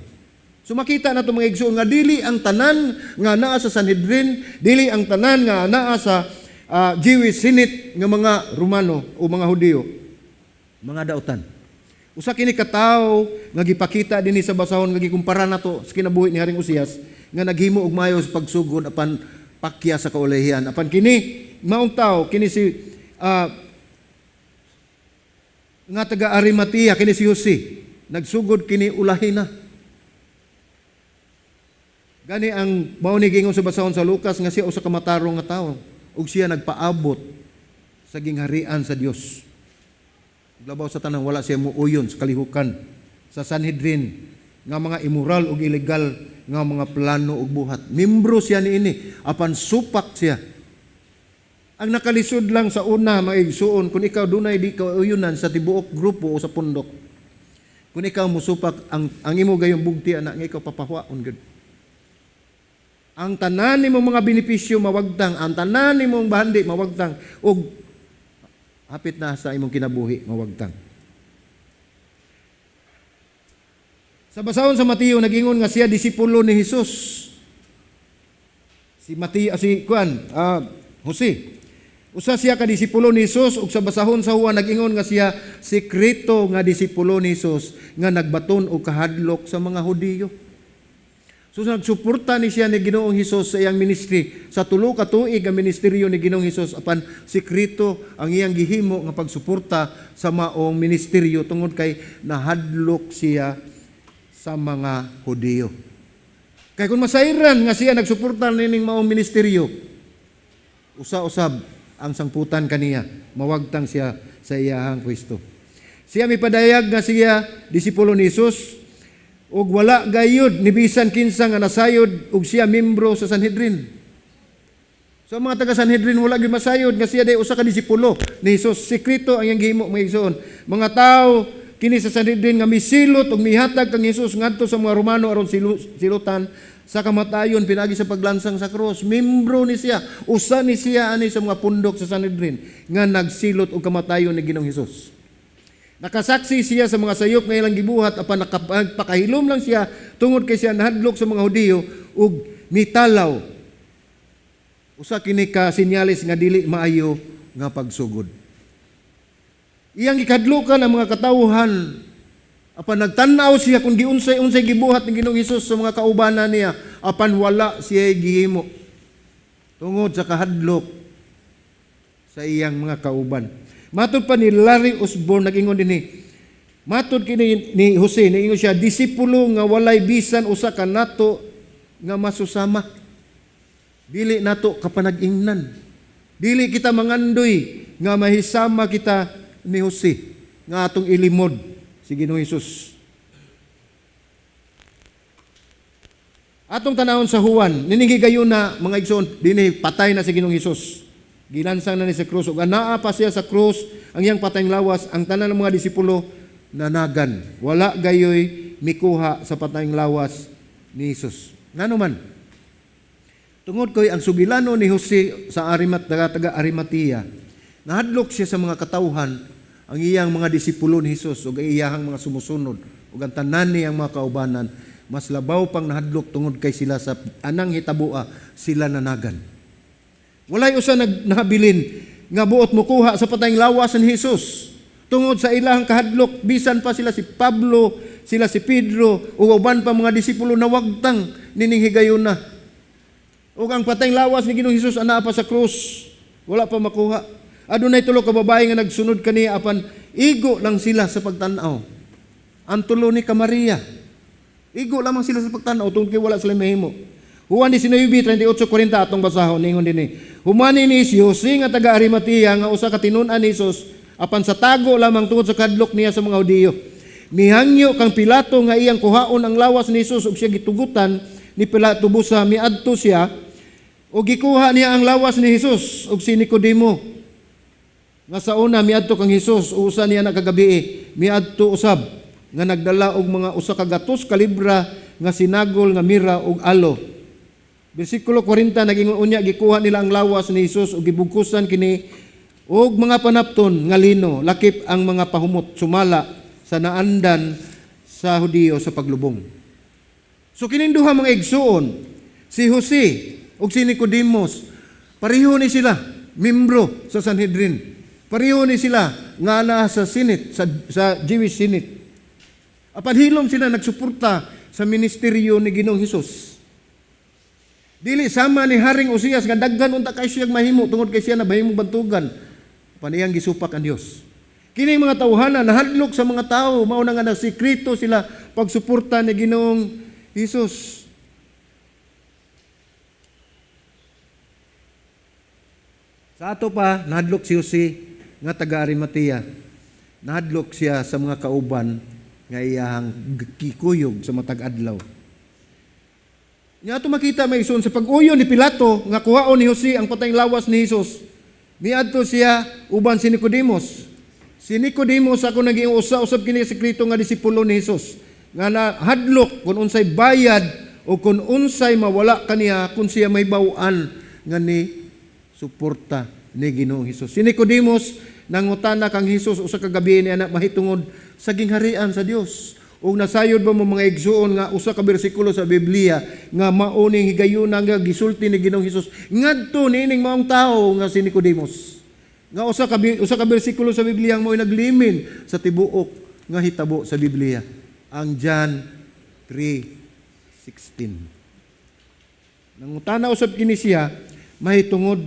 A: So makita nato, mga igsoon, nga dili ang tanan nga naa sa Sanhedrin, dili ang tanan nga naa sa Jewish Senate nga mga Romano o mga Hudiyo, mga dautan. Usa kini ka tawo nga gipakita dinhi sa basahon nga gikumpara nato sa kinabuhi ni Haring Osias nga naghimo og maayo sa pagsugod apan pakya sa kaulahian. Apan kini maong tawo, kini si nga taga Arimatea, kini si Jose, nagsugod kini ulahi na. Gani ang mao ni giingon sa basahon sa Lucas nga siya usa ka matarong nga tawo ug siya nagpaabot sa gingharian sa Dios. Labaw sa tanan, wala siya muuyon sa kalihukan sa Sanhedrin nga mga immoral ug illegal nga mga plano ug buhat. Membro siya niini apan supak siya. Ang nakalisod lang sa una, mga igsuon, kung ikaw dunay di ka uyunan sa tibuok grupo o sa pundok. Kung ikaw musupak, ang imo gayong bugti ana nga ikaw papahuwaon gud. Ang tanan nimong mga benepisyo mawagtang, ang tanan nimong bahandi mawagtang ug hapit na sa imong kinabuhi mawagtang. Sa basahon sa Mateo, nagingon nga siya disipulo ni Jesus. Si Mateo, si kuan, Jose. Usa siya ka disipulo ni Jesus ug sa basahon sa Juan, nagingon nga siya sekreto nga disipulo ni Jesus nga nagbaton og kahadlok sa mga Hudiyo. So nagsuporta ni siya ni Ginoong Hesus sa iyang ministry sa 3 ka tuig ang ministeryo ni Ginoong Hesus, apan sekreto ang iyang gihimo nga pagsuporta sa maong ministeryo tungod kay nahadlok siya sa mga Hudiyo. Kay kung masayran nga siya nagsuporta nining maong ministeryo, usa-usab ang sangputan kaniya, mawagtang siya sa iyahang pwesto. Siya mipadayag nga siya disipulo ni Jesus ug wala gayud ni bisan kinsa nga nasayod og siya membro sa Sanhedrin. So ang mga taga Sanhedrin, wala gyud masayod nga siya day usa ka disipulo ni Jesus. Sekreto ang iyang gihimo, mga igsoon. Mga tao kini sa Sanhedrin nga misilot ug mihatag kang Jesus ngadto sa mga Romano aron silutan sa kamatayon pinagi sa paglansang sa krus. Membro ni siya, usa ni siya ani sa mga pundok sa Sanhedrin nga nagsilot og kamatayon ni Ginoong Hesus. Nakasaksi siya sa mga sayop nga ilang gibuhat apan nagpakahilom lang siya tungod kay siya nahadlok sa mga Hudiyo ug mitalaw. Usa kini ka sinyalis nga dili maayo nga pagsugod. Iyang gikadlukan ang mga katawhan apan nagtan-aw siya kung giunsay-unsay gibuhat ni Ginoong Hesus sa mga kaubanan niya, apan wala siya gihimo tungod sa kahadlok sa iyang mga kauban. Matod pa ni Larry Osborne, nag-ingon dinhi. Matod kini ni Jose, niingon siya disipulo nga walay bisan usa ka nato nga masusama. Dili nato kapanag-ingnan. Dili kita mangandoy nga mahisama kita ni Jose nga atong ilimod si Ginoong Hesus. Atong tanawon sa Juan, nining higayon na, mga igsoon, dinhi patay na si Ginoong Hesus. Gilansang na ni sa krus ug anaa pa siya sa krus ang iyang patayng lawas, ang tanan ng mga disipulo nanagan. Wala gayoy mikuha sa patayng lawas ni Hesus. Ngano man? Tungod koy ang sugilano ni Jose sa Arimat, taga Arimatea, nahadlok siya sa mga katawhan, ang iyang mga disipulo ni Hesus ug ang iyahang mga sumusunod ug ang tanan niyang mga kaubanan, mas labaw pang nahadlok tungod kay sila sa anang hitaboa sila nanagan. Walay usa nahabilin nga buot mokuha sa patayng lawas ni Hesus. Tungod sa ilang kahadlok, bisan pa sila si Pablo, sila si Pedro, ug uban pa mga disipulo, nawagtang nining higayuna. Ug ang patayng lawas ni Ginoong Hesus anaa pa sa krus, wala pa makuha. Adunay tulo ka babae nga nagsunod kaniya apan igo lang sila sa pagtan-aw. Ang tulo ni ka Maria. Igo lamang sila sa pagtan-aw tungod kay wala sila mahimo. Juan 19:38-40 atong basahon, ningon dinhi. Humani ni si Jose nga taga Arimatea nga usa ka tinun-an ni Hesus apan sa tago lamang tungod sa kadlok niya sa mga Hudiyo. Mihangyo kang Pilato nga iyang kuhaon ang lawas ni Hesus ug siya gitugutan ni Pilato busa miadto siya ug gikuha niya ang lawas ni Hesus ug si Nicodemo. Nga sa una miadto kang Hesus, usa niya nakagabi, miadto usab nga nagdala og mga 100 ka libra nga sinagol nga mira ug alo. Bersikulo 40, nagingon, "Unya gikuha nila ang lawas ni Hesus ug gibugkusan kini og mga panapton nga lino, lakip ang mga pahumot, sumala sa naandan sa Hudiyo sa paglubong." So kining duha, mga igsuon, si Jose ug si Nicodemus, pareho ni sila membro sa Sanhedrin. Pareho ni sila nga naa sa Senate, sa Jewish Senate. Apan hilom sila nagsuporta sa ministeryo ni Ginoong Hesus. Dili sama ni Haring Osias nga daghan unta kay siya mahimo tungod kay siya nabahimong bantugan. Paniyang gisupak ang Dios. Kini mga tawhana nahadlok sa mga tao, mao na nga nagsikreto sila pagsuporta ni Ginoong Hesus. Sa ato pa, nahadlok si Jose nga taga Arimatea. Nahadlok siya sa mga kauban nga iyahang gikuyog sa matag adlaw. Nya ato makita, mga igsoon, sa pag-uyon ni Pilato nga kuhaon ni Jose ang patayng lawas ni Hesus. Miadto siya uban si Nicodemus. Si Nicodemus, ako naging usa usab kini sekreto nga disipulo ni Hesus nga nahadlok kung unsay bayad o kung unsay mawala kaniya kung siya may baw-an nga ni suporta ni Ginoong Hesus. Si Nicodemus nangutana kang Hesus usa ka gabi niya na mahitungod sa gingharian sa Dios. Ug nasayod ba mo, mga igsuon, nga usa ka bersikulo sa Biblia nga mauning higayuna nga gisulti ni Ginoong Hesus ngadto niining maong tawo nga si Nicodemus? Nga usa ka bersikulo sa Biblia ang mao'y naglimin sa tibuok nga hitabo sa Biblia. Ang John 3:16. Nangutana usab kini siya mahitungod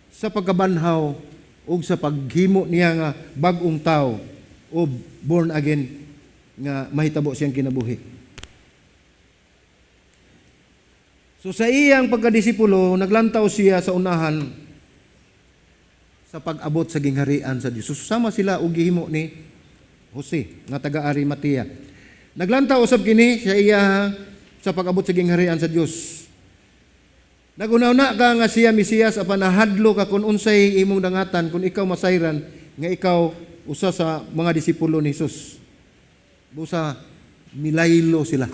A: sa pagkabanhaw ug sa paghimo niya nga bag-ong tao o born again nga mahitabo siyang kinabuhi. So sa iyang pagkadisipulo, naglantaw siya sa unahan sa pag-abot sa gingharian sa Dios. So sama sila og gihimo ni Jose nga taga Arimatea. Naglantaw usab kini sa iya sa pag-abot sa gingharian sa Dios. Naguna-una ka nga siya Mesiyas, apan nahadlo ka kung unsay imong dangatan kung ikaw masayran nga ikaw usa sa mga disipulo ni Hesus. Busa milaylo sila.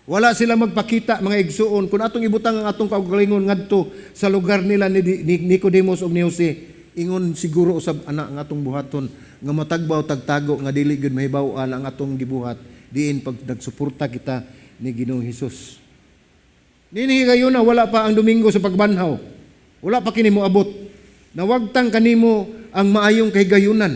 A: Wala sila magpakita, mga igsuon. Kung atong ibutang ang atong kaugalingon ngadto sa lugar nila ni Nicodemus ug ni Jose, ingon siguro usab ana ang atong buhaton nga matagbaw tagtago nga dili gyud mahibaw-an ang atong gibuhat diin pag nagsuporta kita ni Ginoong Hesus. Nini kayo na wala pa ang Domingo sa pagbanhaw. Wala pa kini moabot. Nawagtang kanimo ang maayong kahigayunan.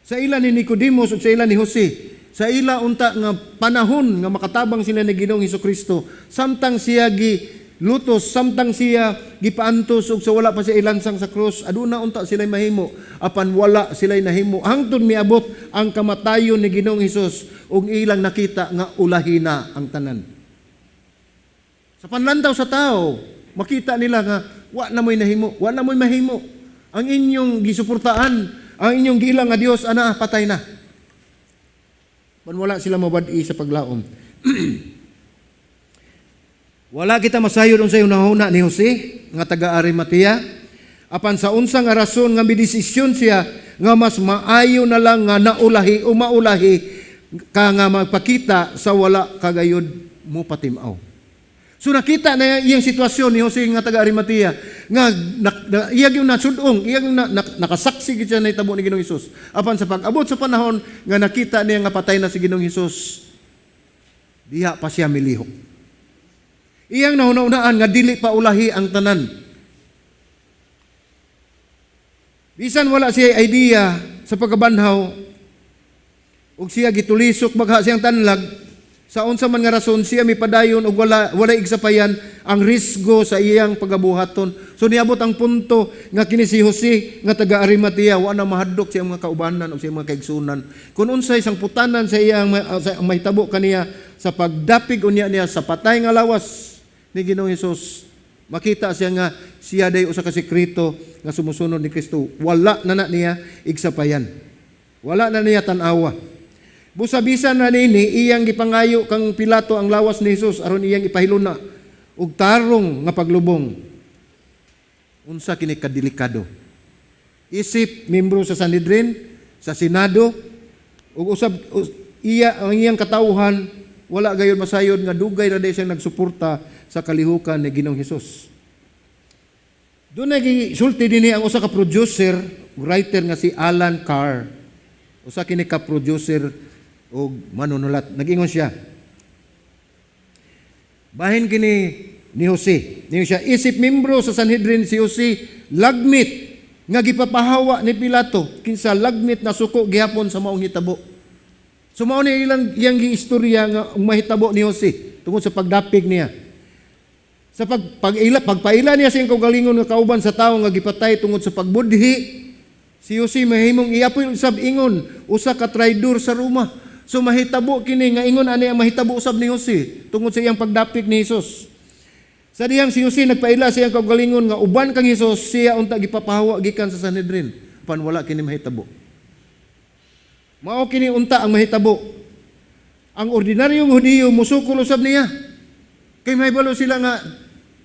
A: Sa ila ni Nicodemus ug sa ila ni Jose, sa ila unta nga panahon nga makatabang sila ni Ginoong Kristo samtang siya gi lutos, samtang siya gipaantos ug sa wala pa siya ilansang sa krus, aduna unta sila mahimo, apan wala sila nahimo hangtod miabot ang kamatayon ni Ginoong Hesus ug ilang nakita nga ulahi na ang tanan. Sa panlantaw sa tao, makita nila nga wa na mo'y nahimo, wa na mo'y mahimo. Ang inyong gisuportaan, ang inyong giila nga Dios ana, patay na. Pan wala sila mabad-i sa paglaom. Wala kita masayod unsay hunahuna ni Jose nga taga Arimatea. Apan sa unsa nga rason nga midesisyon siya nga mas maayo na lang nga naulahi o maulahi ka nga magpakita sa wala kagayod mo patim-aw. So nakita na iyang sitwasyon ni Jose nga taga Arimatea nga iya gyud nasudong, iya gyud nakasaksi gid siya na itabo ni Ginoong Hesus. Apan sa pag-abot sa panahon nga nakita niya nga patay na si Ginoong Hesus, diha pa siya milihok. Iyang nahuna-unaan nga dili pa ulahi ang tanan. Bisan wala siya idea sa pagkabanhaw ug siya gitulisok bagha siyang tanlag, sa unsa man nga rason siya mipadayon og wala igsapayan ang risgo sa iyang pagabuhaton. So niabot ang punto nga kini si Jose nga taga Arimatea wa na mahadlok sa iyang mga kaubanan o sa iyang mga kaigsunan. Kung unsay sangputanan sa iyang sa mahitabo kaniya sa pagdapig unya niya sa patay nga lawas ni Ginoong Hesus, makita siya nga siya day usa ka sekreto nga sumusunod ni Kristo. Wala na na niya igsapayan. Wala na niya tan-awa. Busa bisan na nini iyang gipangayo kang Pilato ang lawas ni Hesus aron iyang ipahiluna og tarong nga paglubong. Unsa kini kadelikado? Isip membro sa Sanhedrin, sa Senado, ug usab iya ang iyang katawhan wala gayon masayod nga dugay ra siyang nagsuporta sa kalihukan ni Ginoong Hesus. Doon nagsulti dinhi ang usa ka producer, writer nga si Alan Carr. Usa kini ka producer og manunulat. Nag-ingon siya. Bahin kini ni Jose. Ningon siya, isip membro sa Sanhedrin si Jose, lagmit nga gipapahawa ni Pilato, kinsa lagmit na suko gihapon sa maong hitabo. So mao ni ilang iyang giistorya nga ang mahitabo ni Jose tungod sa pagdapig niya. Sa pagpaila niya sa iyang kaugalingon nga kauban sa tawo nga gipatay tungod sa pagbudhi, si Jose mahimong iapil usab ingon usa ka traidor sa Roma. So mahitabo kini nga ingon ani ang mahitabo usab ni Jose tungod sa iyang pagdapig ni Jesus. Sa dihang si Jose nagpaila sa iyang kaugalingon nga uban kang Hesus, siya unta gipapahawa gikan sa Sanhedrin. Pan wala kini mahitabo. Mao kini unta ang mahitabo. Ang ordinaryong Hudiyo musukol usab niya. Kay mahibalo sila nga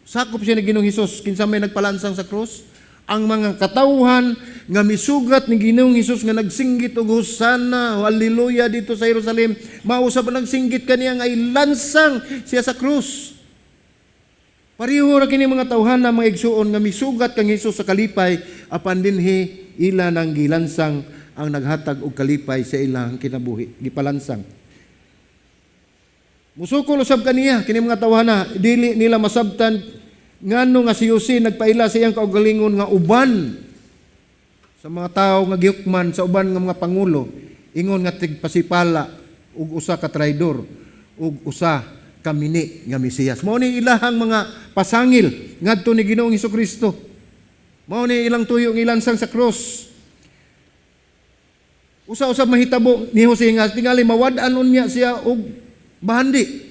A: sakop siya ni Ginoong Hesus kinsa may nagpalansang sa krus. Ang mga katawhan nga misugat ni Ginoong Hesus nga nagsinggit og hosana, hallelujah dito sa Jerusalem, mao usab ang nagsinggit kaniya nga ilansang siya sa krus. Pareho ra kini mga tawhan na mga igsuon nga misugat kang Hesus sa kalipay, apan dinhi ila nang gilansang ang naghatag og kalipay sa ilang kinabuhi, gipalansang. Musukol usab kaniya kini mga tawhana, dili nila masabtan ngano nga si Jose nagpaila sa iyang kaugalingon nga uban sa mga tawo nga gihukman sa uban nga mga pangulo, ingon nga tigpasipala ug usa ka traidor ug usa ka mini nga Mesiyas. Mao ni ilahang mga pasangil ngadto ni Ginoong Hesukristo. Mao ni ilang tuyo nga ilansang sa krus. Usa-usab mahitabo ni Jose nga tingali mawad-an unya siya og bahandi.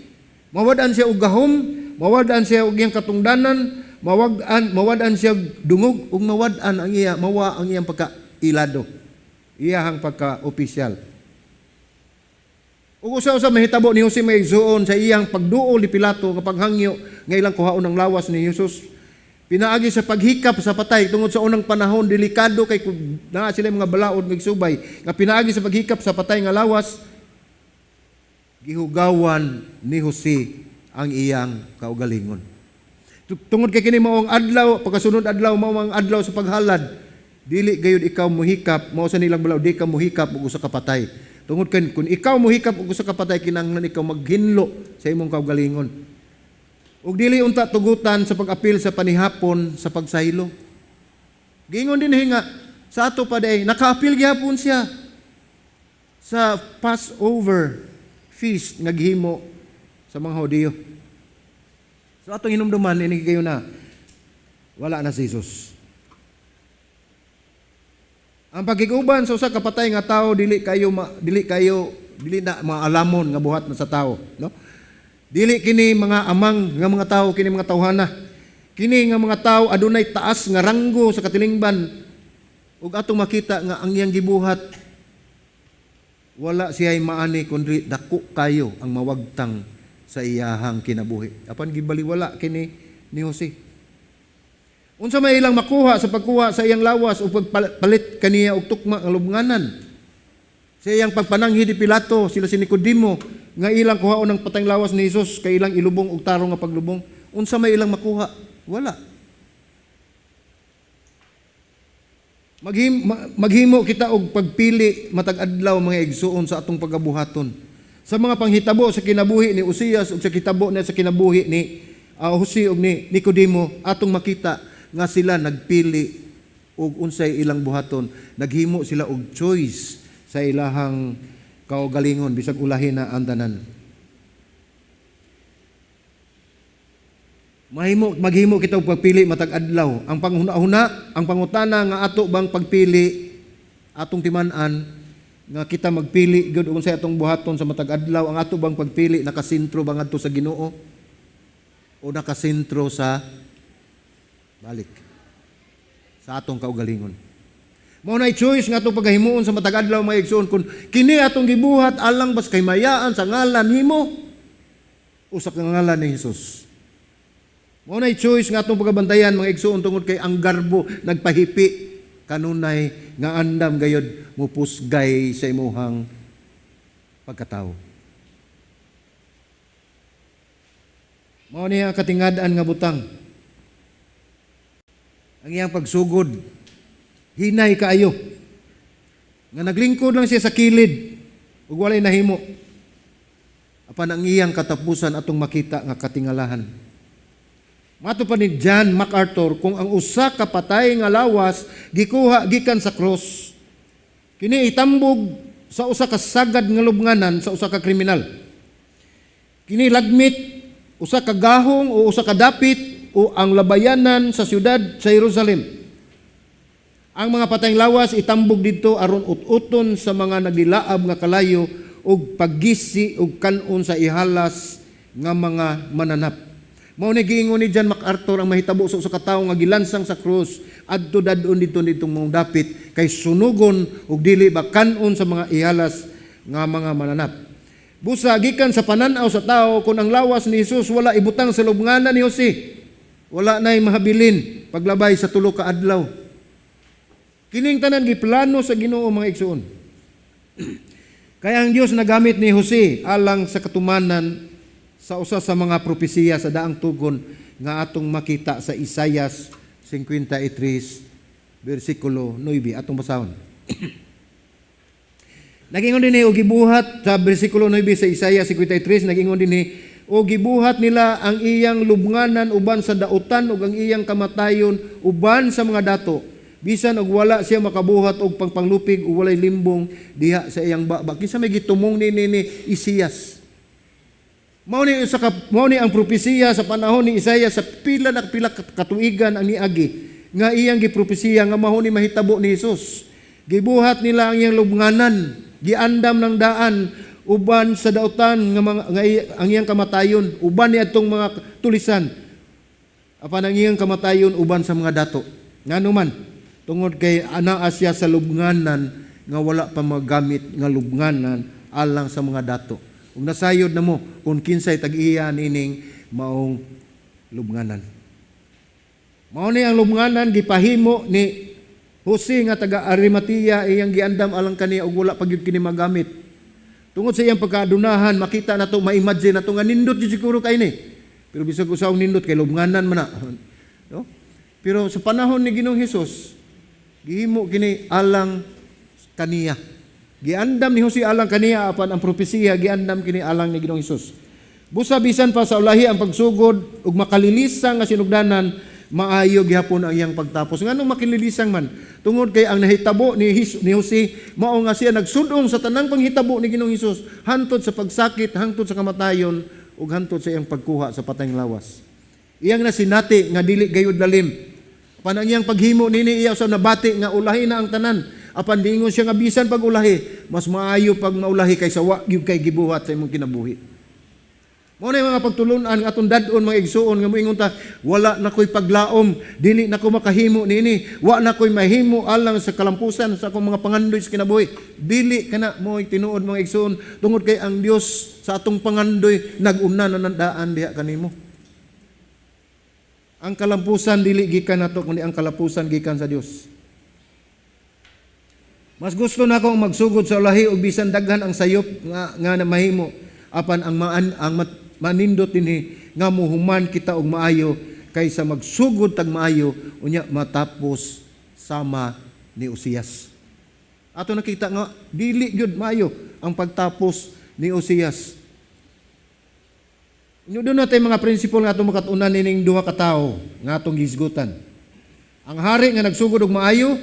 A: Mawad-an siya og gahom, mawad-an siya og iyang katungdanan, mawad-an siya og dungog ug mawad-an ang iya, mawa ang iyang pagka-ilado. Iyahang pagka-opisyal. Ug usa-usab mahitabo ni Jose may igsuon sa iyang pagduol ni Pilato nga paghangyo nga ilang kuhaon ang lawas ni Jesus. Pinaagi sa paghikap sa patay tungod sa unang panahon delikado kay naa sila mga balaod nga subay nga pinaagi sa paghikap sa patay nga lawas, gihugawan ni Jose ang iyang kaugalingon. Tungod kay kini mao ang adlaw, pagkasunod adlaw mao ang adlaw sa paghalad, dili gayud ikaw mohikap, mao sa nilang balaod, di ka mohikap og usa ka patay. Tungod kay kung ikaw mohikap og usa ka patay, kinahanglan ikaw maghinlo sa imong kaugalingon. Ug dili unta tugutan sa pag-apil sa panihapon sa pagsaylo. Giingon din nga sa ato pa day nakaapil gihapon siya sa Passover feast nga gihimo sa mga Hudiyo. So atong hinumduman ini kayo na wala na si Jesus. Ang pagkiguban sa usa ka patay nga tawo dili kayo dili na maalamon nga buhat na sa tawo, no? Dili kini mga amang nga mga tawo, kini mga tawhana. Kini nga mga tawo adunay taas nga ranggo sa katilingban ug atong makita nga ang iyang gibuhat wala siya maani kundi dako kayo ang mawagtang sa iyahang kinabuhi. Apan gibaliwala kini ni Jose. Unsa may ilang makuha sa pagkuha sa iyang lawas o pagpalit kaniya og tukma nga lubnganan? Sa iyang pagpananghi ni Pilato, sila si Nicodemo, nga ilang kuhaon ang patayng lawas ni Jesus kay ilang ilubong og tarong nga paglubong. Unsa may ilang makuha? Wala. Maghimo kita og pagpili matag adlaw, mga igsuon, sa atong pagabuhaton. Sa mga panghitabo sa kinabuhi ni Usías ug sa kitabo na sa kinabuhi ni Jose ug ni Nicodemo, atong makita nga sila nagpili og unsay ilang buhaton. Naghimo sila og choice sa ilahang kaugalingon bisag ulahin na ang tanan. Maghimo kita og pagpili matag adlaw. Ang panghuna-huna, ang pangutana nga ato bang pagpili atong timan-an nga kita magpili gyud unsay atong buhaton sa matag adlaw, ang ato bang pagpili nakasentro ba ngadto sa Ginoo o nakasentro sa balik sa atong kaugalingon? Mao nay choice nga atong pagahimuon sa matag adlaw, mga igsoon, kung kini atong gibuhat alang bas kay mayaan sa ngalan nimo o sa ngalan ni Hesus. Mao nay choice nga atong pagabantayan, mga igsoon, tungod kay ang garbo nagpahipi Kanunay nga andam gayod mupusgay sa imuhang pagkatawo. Mao niya ang katingad-an nga butang. Ang iyang pagsugod, hinay kaayo. Nga naglingkod lang siya sa kilid ug walay nahimo. Apan ang iyang katapusan atong makita nga katingalahan. Mato pa ni John MacArthur, kung ang usa ka patay nga lawas gikuha gikan sa cross, kini itambog sa usa ka sagad nga lubnganan sa usa ka kriminal. Kini lagmit usa ka gahong o usa ka dapit o ang labayanan sa siyudad sa Jerusalem. Ang mga patayng lawas itambog didto aron ut-uton sa mga nagdilaab nga kalayo ug paggisi ug kan-on sa ihalas nga mga mananap. Mao ni giingon ni John MacArthur, ang mahitabo sa usa ka tawo nga gilansang sa krus adto dadon didto didtong mong dapit kay sunugon ug dili ba kan-on sa mga ihalas nga mga mananap. Busa gikan sa panan-aw sa tao, kung ang lawas ni Jesus wala ibutang sa lubnganan ni Jose, wala nay mahabilin paglabay sa 3 ka adlaw. Kining tanan giplano sa Ginoo, mga igsuon. Kaya ang Dios nagamit ni Jose alang sa katumanan sa usa sa mga propesiya sa daang tugon nga atong makita sa Isaias 53 bersikulo 9, atong basahon. Nagingon dinhi, og gibuhat sa bersikulo 9 sa Isaias 53, nagingon dinhi, "O gibuhat nila ang iyang lubnganan uban sa dautan ug ang iyang kamatayon uban sa mga dato. Bisan og wala siya makabuhat og pangpanglupig ug walay limbong diha sa iyang baba." Kinsa may gitumong ni Isaias? Mao ni ang propesiya sa panahon ni Isaias sa pila na pila katuigan ang niagi nga iyang gipropesiya nga mao ni mahitabo ni Hesus. Gibuhat nila ang iyang lubnganan, giandam ng daan uban sa dautan nga mga, nga ang iyang kamatayon uban ni atong mga tulisan. Apan ang iyang kamatayon uban sa mga dato. Ngano man? Tungod kay anaa siya sa lubnganan nga wala pa magamit nga lubnganan alang sa mga dato. Ug nasayod na mo kung kinsay tag-iya nining maong lubnganan. Mao ni ang lubnganan gipahimo ni Jose nga taga Arimatea, iyang giandam alang kaniya ug wala pa gyud kini magamit. Tungod sa iyang pagkaadunahan, makita nato, ma-imagine nato nga nindot gyud siguro kay ni. Pero bisag usa og nindot kay lubnganan man na. No? Pero sa panahon ni Ginoong Hesus, gihimo kini alang kaniya. Giandam ni Jose alang kaniya, apan ang propesiya giandam kini alang ni Ginoong Hesus. Busa bisan pa sa ulahi ang pagsugod ug makalilisang nga sinugdanan, maayo gihapon ang iyang pagtapos. Nganong makililisang man? Tungod kay ang nahitabo ni Jose, mao nga siya nagsudong sa tanang panghitabo ni Ginoong Hesus, hantod sa pagsakit, hantod sa kamatayon ug hantod sa iyang pagkuha sa patayng lawas. Iyang nasinati nga dili gayud lalim. Apan ang iyang paghimo nini, iya sa nabati nga ulahi na ang tanan. Apan diingon siya nga bisan pag ulahi, mas maayo pag maulahi kaysa wa gyud kay gibuhat sa imong kinabuhi. Mao na yung mga pagtulunan nga atong dad-on, mga igsuon, nga moingon ta, wala na ko'y paglaom, dili na ko makahimo niini, wa na ko'y mahimo alang sa kalampusan sa akong mga pangandoy sa kinabuhi. Dili kana mo'y tinuod, mga igsuon, tungod kay ang Dios sa atong pangandoy nag-una na nandaan diha kanimo. Ang kalampusan dili gikan nato, kundi ang kalampusan gikan sa Dios. Mas gusto na akong magsugod sa ulahi og bisan daghan ang sayop nga mahimo, apan ang manindot dinhi nga muhuman kita og maayo kaysa magsugod tag maayo unya matapos sama ni Osias. Ato nakita nga dili gyud maayo ang pagtapos ni Osias. Inyo doon natin mga prinsipol nga atong makatunan nining duha ka tawo nga atong gihisgutan. Ang hari nga nagsugod og maayo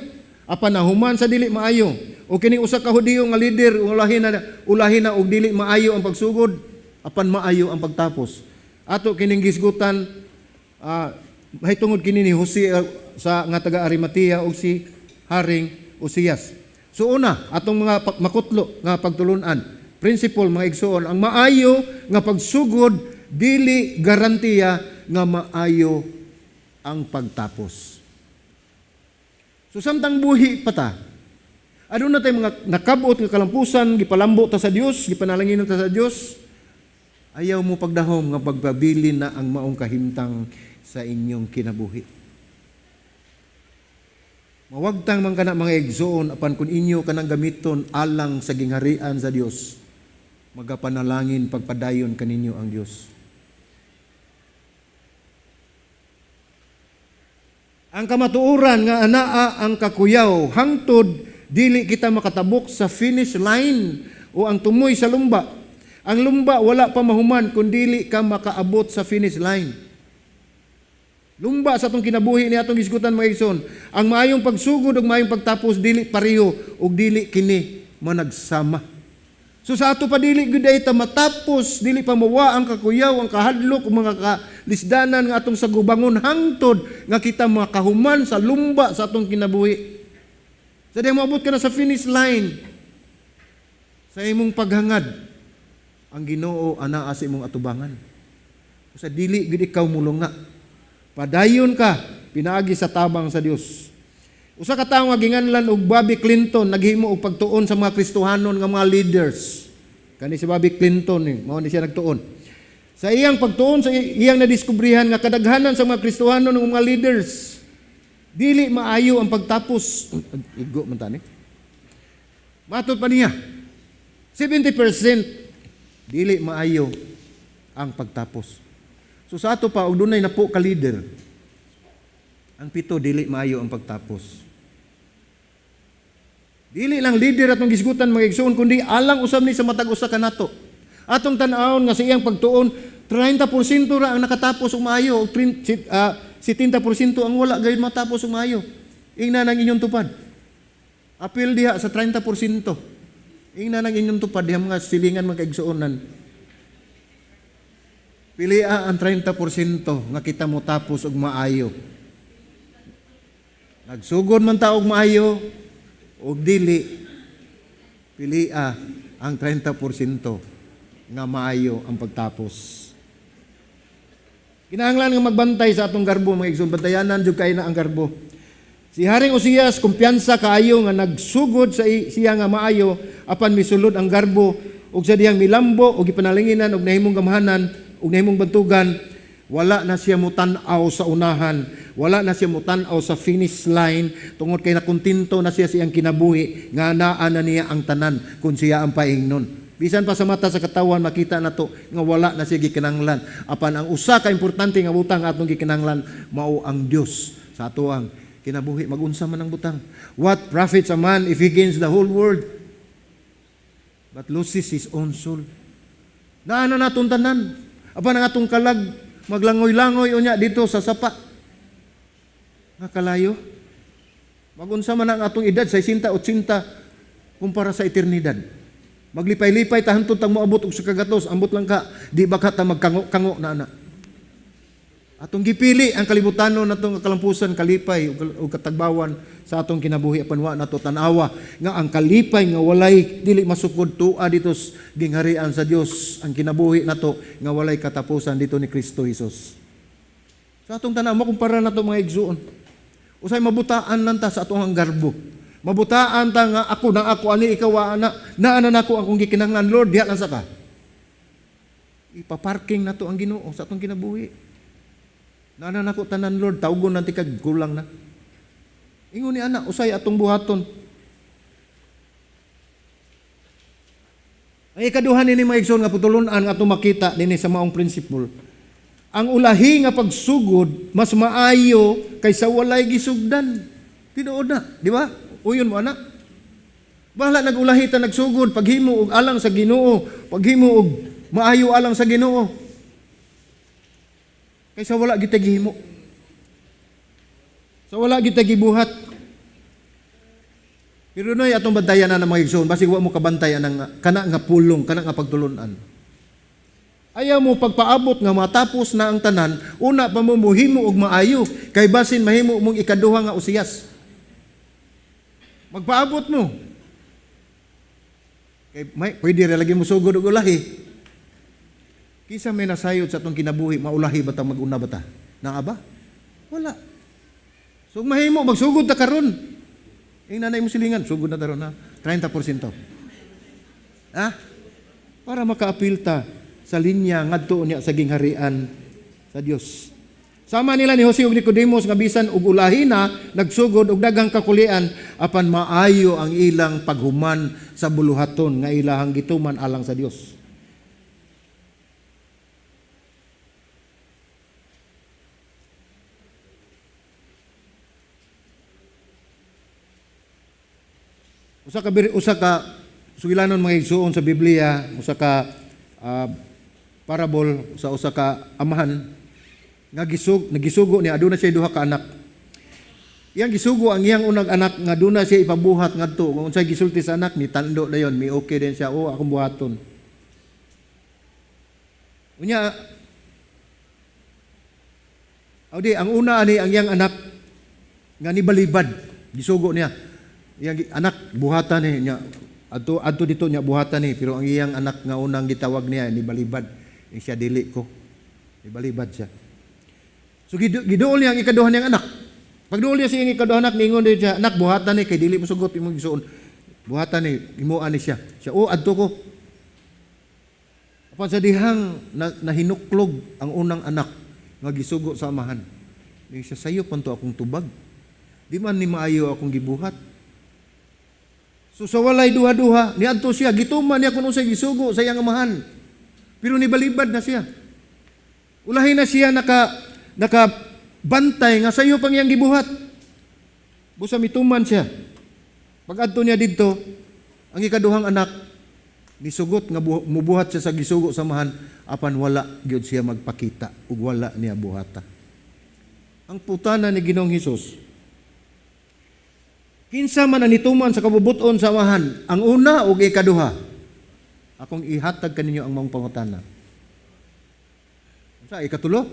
A: apan nahuman sa dili maayo, o kining usa ka Hudiyo nga leader ulahi na og dili maayo ang pagsugod apan maayo ang pagtapos. Ato kining gisgutan mahitungod kini ni Jose sa nga taga Arimatea og si Haring Osias. So una, atong mga makutlo nga pagtulunan, principle, mga igsuon, ang maayo nga pagsugod dili garantiya nga maayo ang pagtapos. So samtang buhi pa ta, aduna tay mga nakabot nga kalampusan, gipalambo ta sa Dios, gipanalangin ta sa Dios. Ayaw mo pagdahom nga pagpabilin na ang maong kahimtang sa inyong kinabuhi. Mawagtang man kana, mga igsoon, apan kung inyo kanang gamiton alang sa gingharian sa Dios, magapanalangin pagpadayon kaninyo ang Dios. Ang kamatuoran nga anaa ang kakuyaw hangtod dili kita makatabok sa finish line o ang tumoy sa lumba. Ang lumba wala pa mahuman kung dili ka makaabot sa finish line. Lumba sa atong kinabuhi ni atong gisgutan, mga igsoon. Ang maayong pagsugod ug maayong pagtapos dili pareho ug dili kini managsama. So sa ato pa, dili gyud ta matapos, dili pa mawa ang kakuyaw, ang kahadlok ug mga kalisdanan nga atong sagubangon hangtod nga kita makahuman sa lumba sa atong kinabuhi. Sa dihang moabot ka na sa finish line sa imong paghangad, ang Ginoo anaa sa imong atubangan. Sa dili gid ikaw mulunga. Padayon ka pinaagi sa tabang sa Dios. Usa ka tawo nga ginganlan og Bobby Clinton naghimo og pagtuon sa mga Kristohanon nga mga leaders. Kani si Bobby Clinton eh, mao ni siya nagtuon. Sa iyang pagtuon, sa iyang nadiskubrihan nga kadaghanan sa mga Kristohanon ng mga leaders dili maayo ang pagtapos. Igo man tani. Matod pa niya, 70% dili maayo ang pagtapos. So sa ato pa, og dunay napo ka leader, ang 7 dili maayo ang pagtapos. Dili lang leader atong gisgutan, mga igsoon, kundi alang usab ni sa matag usa kanato. Atong tan-awon nga sa iyang pagtuon, 30% ra ang nakatapos og maayo, ug 70% ang wala gayud matapos og maayo. Ingna nang inyong tupad. Apil diha sa 30%. Ingna nang inyong tupad diha, mga silingan, mga kaigsuonan. Pilia ang 30% nga kita mo tapos og maayo. Nagsugod man ta og maayo og dili, pilia ang 30% nga maayo ang pagtapos. Kinahanglan nga magbantay sa atong garbo, mga igsoon, bantayanan jud kay na ang garbo. Si Haring Osias, kumpiyansa kaayo nga nagsugod sa siya nga maayo, apan misulod ang garbo ug sa dihang milambo ug gipanalinginan ug nahimong gamhanan ug nahimong bantugan, wala na siya mutan-aw sa unahan, wala na siya mutan-aw sa finish line tungod kay nakontento na siya sa iyang kinabuhi nga naa na niya ang tanan kung siya ang paingnon. Bisan pa sa mata sa katawan makita nato nga wala na siya gikinahanglan. Apan ang usa ka importante nga butang atong gikinahanglan mao ang Dios sa atoang kinabuhi, magunsa man ang butang. What profits a man if he gains the whole world but loses his own soul? Naa na natong tanan. Apan ang atong kalag maglangoy-langoy unya dito sa sapa. Nga kalayo. Magunsa man ang atong edad, 60, 80, kumpara sa eternidad? Maglipay-lipay ta hantod tang moabot og sa kagatos, ambot lang ka, di ba ka ta magkango-kango na ana? Atong gipili ang kalibutanon natong kalampusan, kalipay ug katagbawan sa atong kinabuhi, apan wa nato tan-awa nga ang kalipay nga walay dili masukod tua dito sa gingharian sa Dios, ang kinabuhi nato nga walay katapusan dito ni Kristo Jesus. Sa atong tan-aw, makumpara nato, mga igsuon. Usay mabutaan lang ta sa atong ang garbo. Mabutaan ta nga ako na ako ani, ikaw ana, naa na nako akong gikinahanglan, Lord, diha lang sa ka. Ipaparking nato ang Ginoo sa atong kinabuhi. Naa na nako tanan, Lord, tawgon na tikag kulang na. Ingon ni ana, usay atong buhaton. Ang ikaduha nini, mga igsoon, nga putulunan nga atong makita nini sa maong principle. Ang ulahi nga pagsugod mas maayo kaysa walay gisugdan. Tinuod na, di ba? Uyon mo ana. Bahala nagulahi ta nagsugod, paghimo og alang sa Ginoo, paghimo og maayo alang sa Ginoo. Kaysa wala kita gihimo. Sa wala kita gibuhat. Pero noy atong bantayan na ng mga igsoon, basig wa mo kabantay anang kana nga pulong, kana nga pagtulunan. Ayaw mo pagpaabot nga matapos na ang tanan, una pa mo mohimo og maayo, kay basin mahimo mong ikaduha nga Usiyas. Magpaabot mo. Kay may pwede ra lagi mo sugod og ulahi. Kinsa may nasayod sa atong kinabuhi, maulahi ba ta, maguna ba ta? Naa ba? Wala. So mahimo magsugod ta karon. Ing nanay mo silingan, sugod na taron na 30%. Ha? Para makaapil ta sa linya ngadto niya sa gingharian sa Dios. Sama nila ni Jose ug Nicodemus nga bisan og ulahi na nagsugod og daghang kakulian, apan maayo ang ilang paghuman sa buluhaton nga ilahang gituman alang sa Dios. Usa ka sugilanon, mga igsuon, sa Biblia, usa ka parable sa usa ka amahan nga nagisugo niya, aduna siya duha ka anak. Iyang gisugo ang iyang unang anak nga aduna siya ipabuhat ngadto. Kung unsay gisulti sa anak ni tando dayon, mi okay din siya, "Oh, akong buhaton." Unya Aw di, ang una ani ang iyang anak nga nibalibad, gisugo niya. Iyang anak, "Buhatan ni niya. Adto adto dito niya, buhatan ni," pero ang iyang anak nga unang gitawag niya nibalibad. Ni siya, "Dili ko." Nibalibad siya. So giduol niya ang ikaduha niyang anak. Pagduol niya sa iyang ikaduha anak, ningon din siya, "Anak, buhatan ni kay dili mo sugot imong gisuon. Buhatan ni, imoan ni siya." Siya, "Oh, adto ko." Apan sa dihang na, nahinuklog ang unang anak nga gisugo sa amahan. Ni siya, "Sayo pa to akong tubag. Di man ni maayo akong gibuhat." So sa walay duha-duha, niadto siya, gituman niya kung unsay gisugo sa iyang amahan. Pero nibalibad na siya. Ulahi na siya naka bantay nga sayo pang iyang gibuhat. Busa mituman siya. Pag-adto niya didto, ang ikaduhang anak nisugot nga mubuhat siya sa gisugo sa amahan, apan wala gyud siya magpakita ug wala niya buhata. Ang putana ni Ginoong Hesus, kinsa man ang nituman sa kabubuton sa amahan, ang una o ikaduha? Akong ihatag kaninyo ang maong pangutana. Sa ikatulo?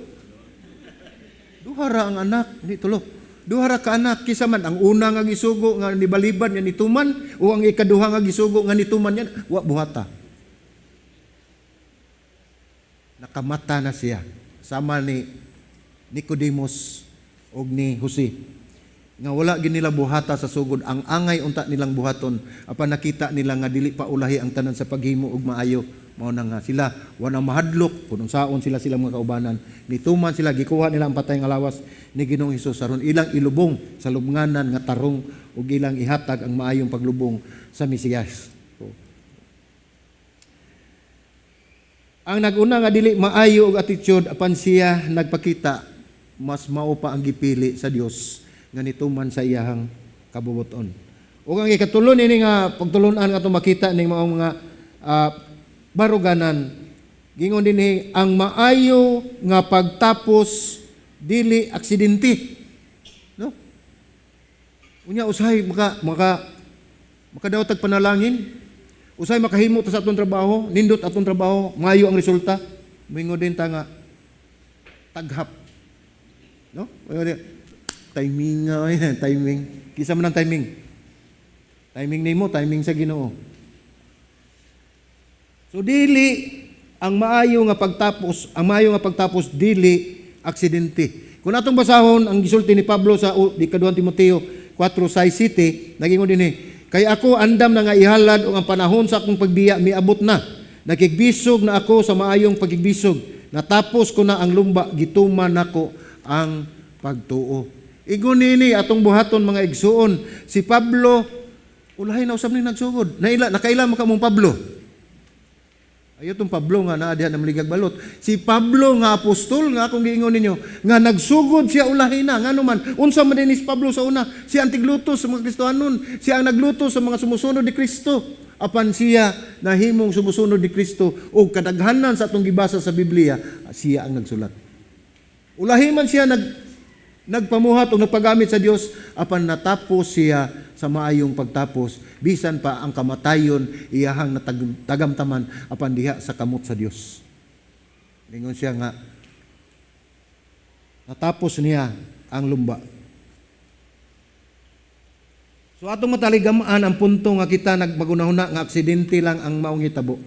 A: Duha ra ang anak, di tulo. Duha ra ka anak, kinsa man ang una nga gisugo nga nibalibad nga nituman o ang ikaduha nga gisugo nga nituman yan, wa buhata? Nakamata na siya sama ni Nicodemus og ni Jose nga wala gid nila buhata sa sugod, ang angay unta nilang buhaton, apan nakita nila nga dili pa ulahi ang tanan sa paghimo og maayo, mao na nga sila wala mahadlok kun unsaon sila silang mga kaubanan, nituman sila, gikuha nila ang patay nga lawas ni Ginoong Hesus aron ilang ilubong sa lubnganan nga tarong ug ilang ihatag ang maayong paglubong sa Mesiyas. So, ang naguna nga dili maayo og attitude apan siya nagpakita, mas mao pa ang gipili sa Dios nga nituman sa iyahang kabubuton. Ug ang ikatulo nini nga pagtulunan nga atong makita ning maong mga baruganan, gingon dinhi, ang maayo nga pagtapos dili aksidente. No? Unya usahay maka maka makadawat tag panalangin. Usahay makahimo ta sa atong trabaho, nindot atong trabaho, maayo ang resulta. Moingon din ta nga taghap. No? Moingon din, timing nga, timing. Kinsa man ang timing? Timing nimo, timing sa Ginoo. So dili ang maayo nga pagtapos, ang maayo nga pagtapos dili aksidente. Kung atong basahon ang gisulti ni Pablo sa di kaduhang Timoteo 4:6-7, nagingon dinhi, "Kay ako andam na nga ihalad ug ang panahon sa akong pagbiya miabot na. Nakigbisog na ako sa maayong pakigbisog. Natapos ko na ang lumba, gituman nako ang pagtuo." Ingon nini atong buhaton, mga igsuon, si Pablo ulahi na usab ni nagsugod. Naila nakaila man ka mong Pablo. Ayo tong Pablo nga naa diha na maligag balot. Si Pablo nga apostol nga akong giingon ninyo nga nagsugod siya ulahi na, ngano man, unsa man din ni Pablo sa una? Siya ang tigluto sa mga Kristohanon, siya ang nagluto sa mga sumusunod ni Kristo. Apan siya nahimong sumusunod ni Kristo ug kadaghanan sa atong gibasa sa Biblia siya ang nagsulat. Ulahi man siya nagpamuhat o nagpagamit sa Dios, apan natapos siya sa maayong pagtapos, bisan pa ang kamatayon iyahang natagamtaman, apan diha sa kamot sa Dios. Ningon siya nga natapos niya ang lumba. So atong mataligamaan ang punto nga kita nagmagunahuna nga aksidente lang ang maong hitabo.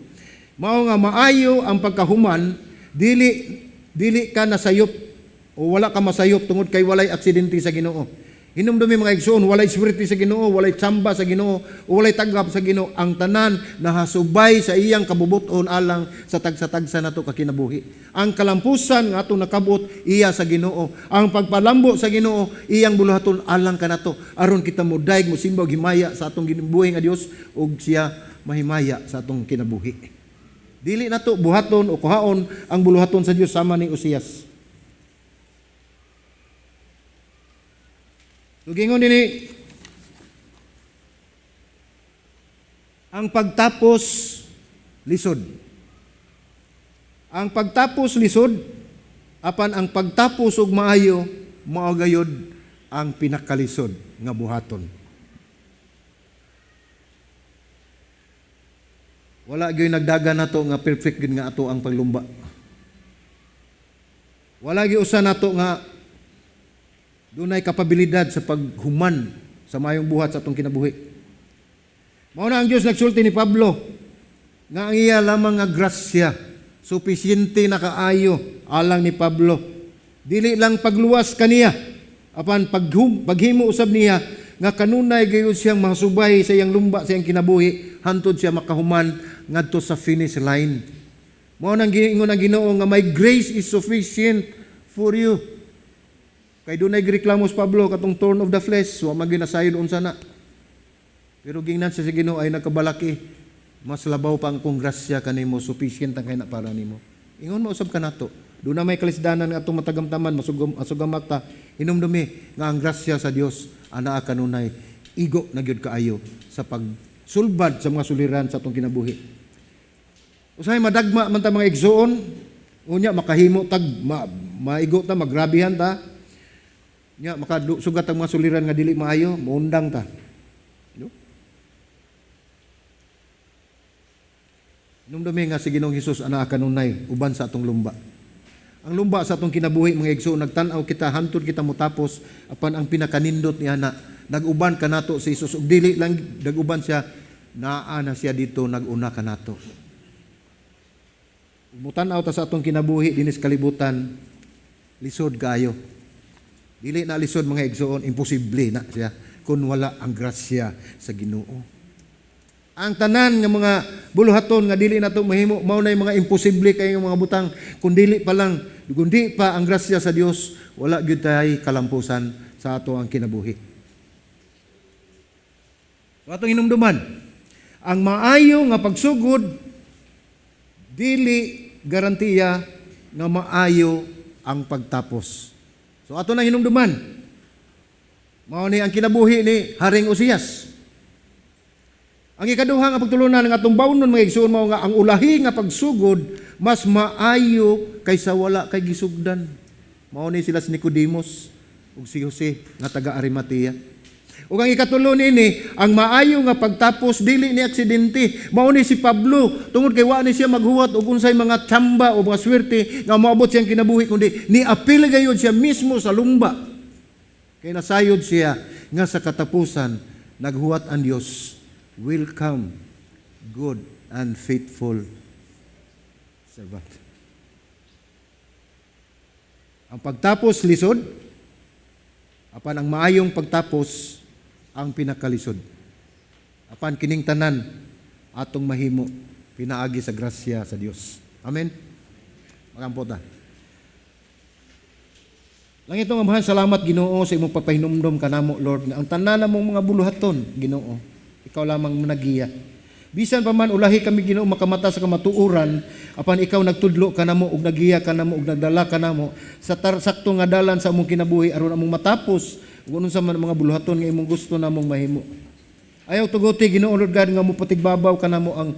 A: Mao nga maayo ang pagkahuman, dili dili ka nasayop o wala ka masayop tungod kay walay aksidente sa Ginoo. Hinumdumi, mga igsoon, walay swerte sa Ginoo, walay tsamba sa Ginoo, walay tagap sa Ginoo. Ang tanan nahasubay sa iyang kabubuton alang sa tagsa-tagsa nato ka kinabuhi. Ang kalampusan nga atong nakabot, iya sa Ginoo. Ang pagpalambo sa Ginoo, iyang buluhaton alang kanato aron kita modayeg, mosimba og himaya sa atong kinabuhi nga Dios ug siya mahimaya sa atong kinabuhi. Dili nato buhaton o kuhaon ang buluhaton sa Dios sama ni Osias. So gingon dinhi, ang pagtapos lisod. Ang pagtapos lisod, apan ang pagtapos og maayo, mao gayod ang pinakalisod nga buhaton. Wala gyud nagdagan nato nga perfect gyud nga ato ang paglumba. Wala gyud usa nato nga dunay kapabilidad sa paghuman sa mayong buhat sa atong kinabuhi. Mao na ang Dios nagsulti ni Pablo nga ang iya lamang nga grasya supisyente na kaayo alang ni Pablo. Dili lang pagluwas kaniya, apan paghimo usab niya nga kanunay gayud siyang mahasubay sa iyang lumba, sa iyang kinabuhi, hantod siya makahuman ngadto sa finish line. Mao nang giingon ang Ginoo nga my grace is sufficient for you. Kay dunay gireklamo si Pablo katong thorn of the flesh, wa man ginasayod unsa na. Pero gingnan sa Ginoo ay nakabalaki, mas labaw pa ang kong grasya kanimo, sufficient ang kay na para nimo. Ingon mo usab kanato. Doon na may kalisdanan nga atong matagamtaman, masugamak ta, hinumdumi nga ang grasya sa Dios anaa kanunay igo na gyud kaayo sa pagsulbad sa mga suliran sa atong kinabuhi. Usahay madagma man ta, mga igsoon, unya makahimo tag maigo ta, magrabihan ta. Nya makasugat ang mga suliran nga dili maayo, muundang ta. No? Hinumdumi nga si Ginoong Hesus anaa kanunay uban sa atong lumba. Ang lumba sa atong kinabuhi, mga igsoon, nagtan-aw kita hantod kita motapos, apan ang pinakanindot ni ana, nag-uban kanato si Hesus ug dili lang nag-uban siya, naa na siya dito nag-una kanato. Mutan-aw ta sa atong kinabuhi dinis kalibutan, lisod kaayo. Dili na lisod, mga igsoon, imposible na siya kung wala ang grasya sa Ginoo. Ang tanan nga mga buluhaton nga dili nato mahimo, mao na mga imposible kay mga butang, kun dili pa lang, kundi pa ang grasya sa Dios, wala gyud tay kalampusan sa ato ang kinabuhi. So atong hinumduman, ang maayo nga pagsugod dili garantiya nga maayo ang pagtapos. So ato nang hinumduman, mao ni ang kinabuhi ni Haring Osias. Ang ikaduha nga pagtulunan ng atong bawnon, mga igsoon, mao nga ang ulahi nga pagsugod mas maayo kaysa wala kay gisugdan. Mao ni sila si Nicodemus ug si Jose nga taga Arimatea. Ug ang ikatulo niini, ang maayo nga pagtapos dili ni aksidente. Mao ni si Pablo, tungod kay wa ni siya maghuwat og unsay mga tsamba o mga swerte nga moabot siyang kinabuhi, kundi niapil gayud siya mismo sa lumba. Kay nasayod siya nga sa katapusan naghuwat ang Dios, welcome, good and faithful servant. Ang pagtapos lisod, apan ang maayong pagtapos ang pinakalisod. Apan kining tanan atong mahimo pinaagi sa grasya sa Dios. Amen. Magampo ta. Langit nga Amahan, salamat Ginoo sa imong pagpahinumdom kanamo, Lord, nga ang tanan namong mga buluhaton, Ginoo, ikaw lamang nagiya. Bisan pa man ulahi kami, Ginoo, makamata sa kamatuoran, apan ikaw nagtudlo kanamo ug nagiya kanamo ug nagdala kanamo sa sakto nga dalan sa among kinabuhi aron among matapos ug unsa man ang mga buluhaton nga imong gusto namong mahimo. Ayaw tuguti, Ginoo Lord God, nga mopatigbabaw kanamo ang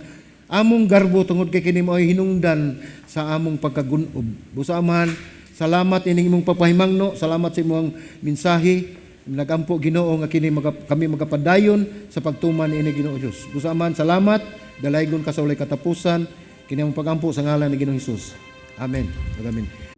A: among garbo tungod kay kini mo ay hinungdan sa among pagkagun-ob. Busa Amahan, salamat ining imong pagpahimangno, salamat sa imong mensahe. Nagampo, Ginoo, nga kini kami magapadayon sa pagtuman niini, Ginoo Dios. Busa Amahan, salamat, dalaygon ka sa walay katapusan. Kini among pagampo sa ngalan ni Ginoong Hesus. Amen. Amen.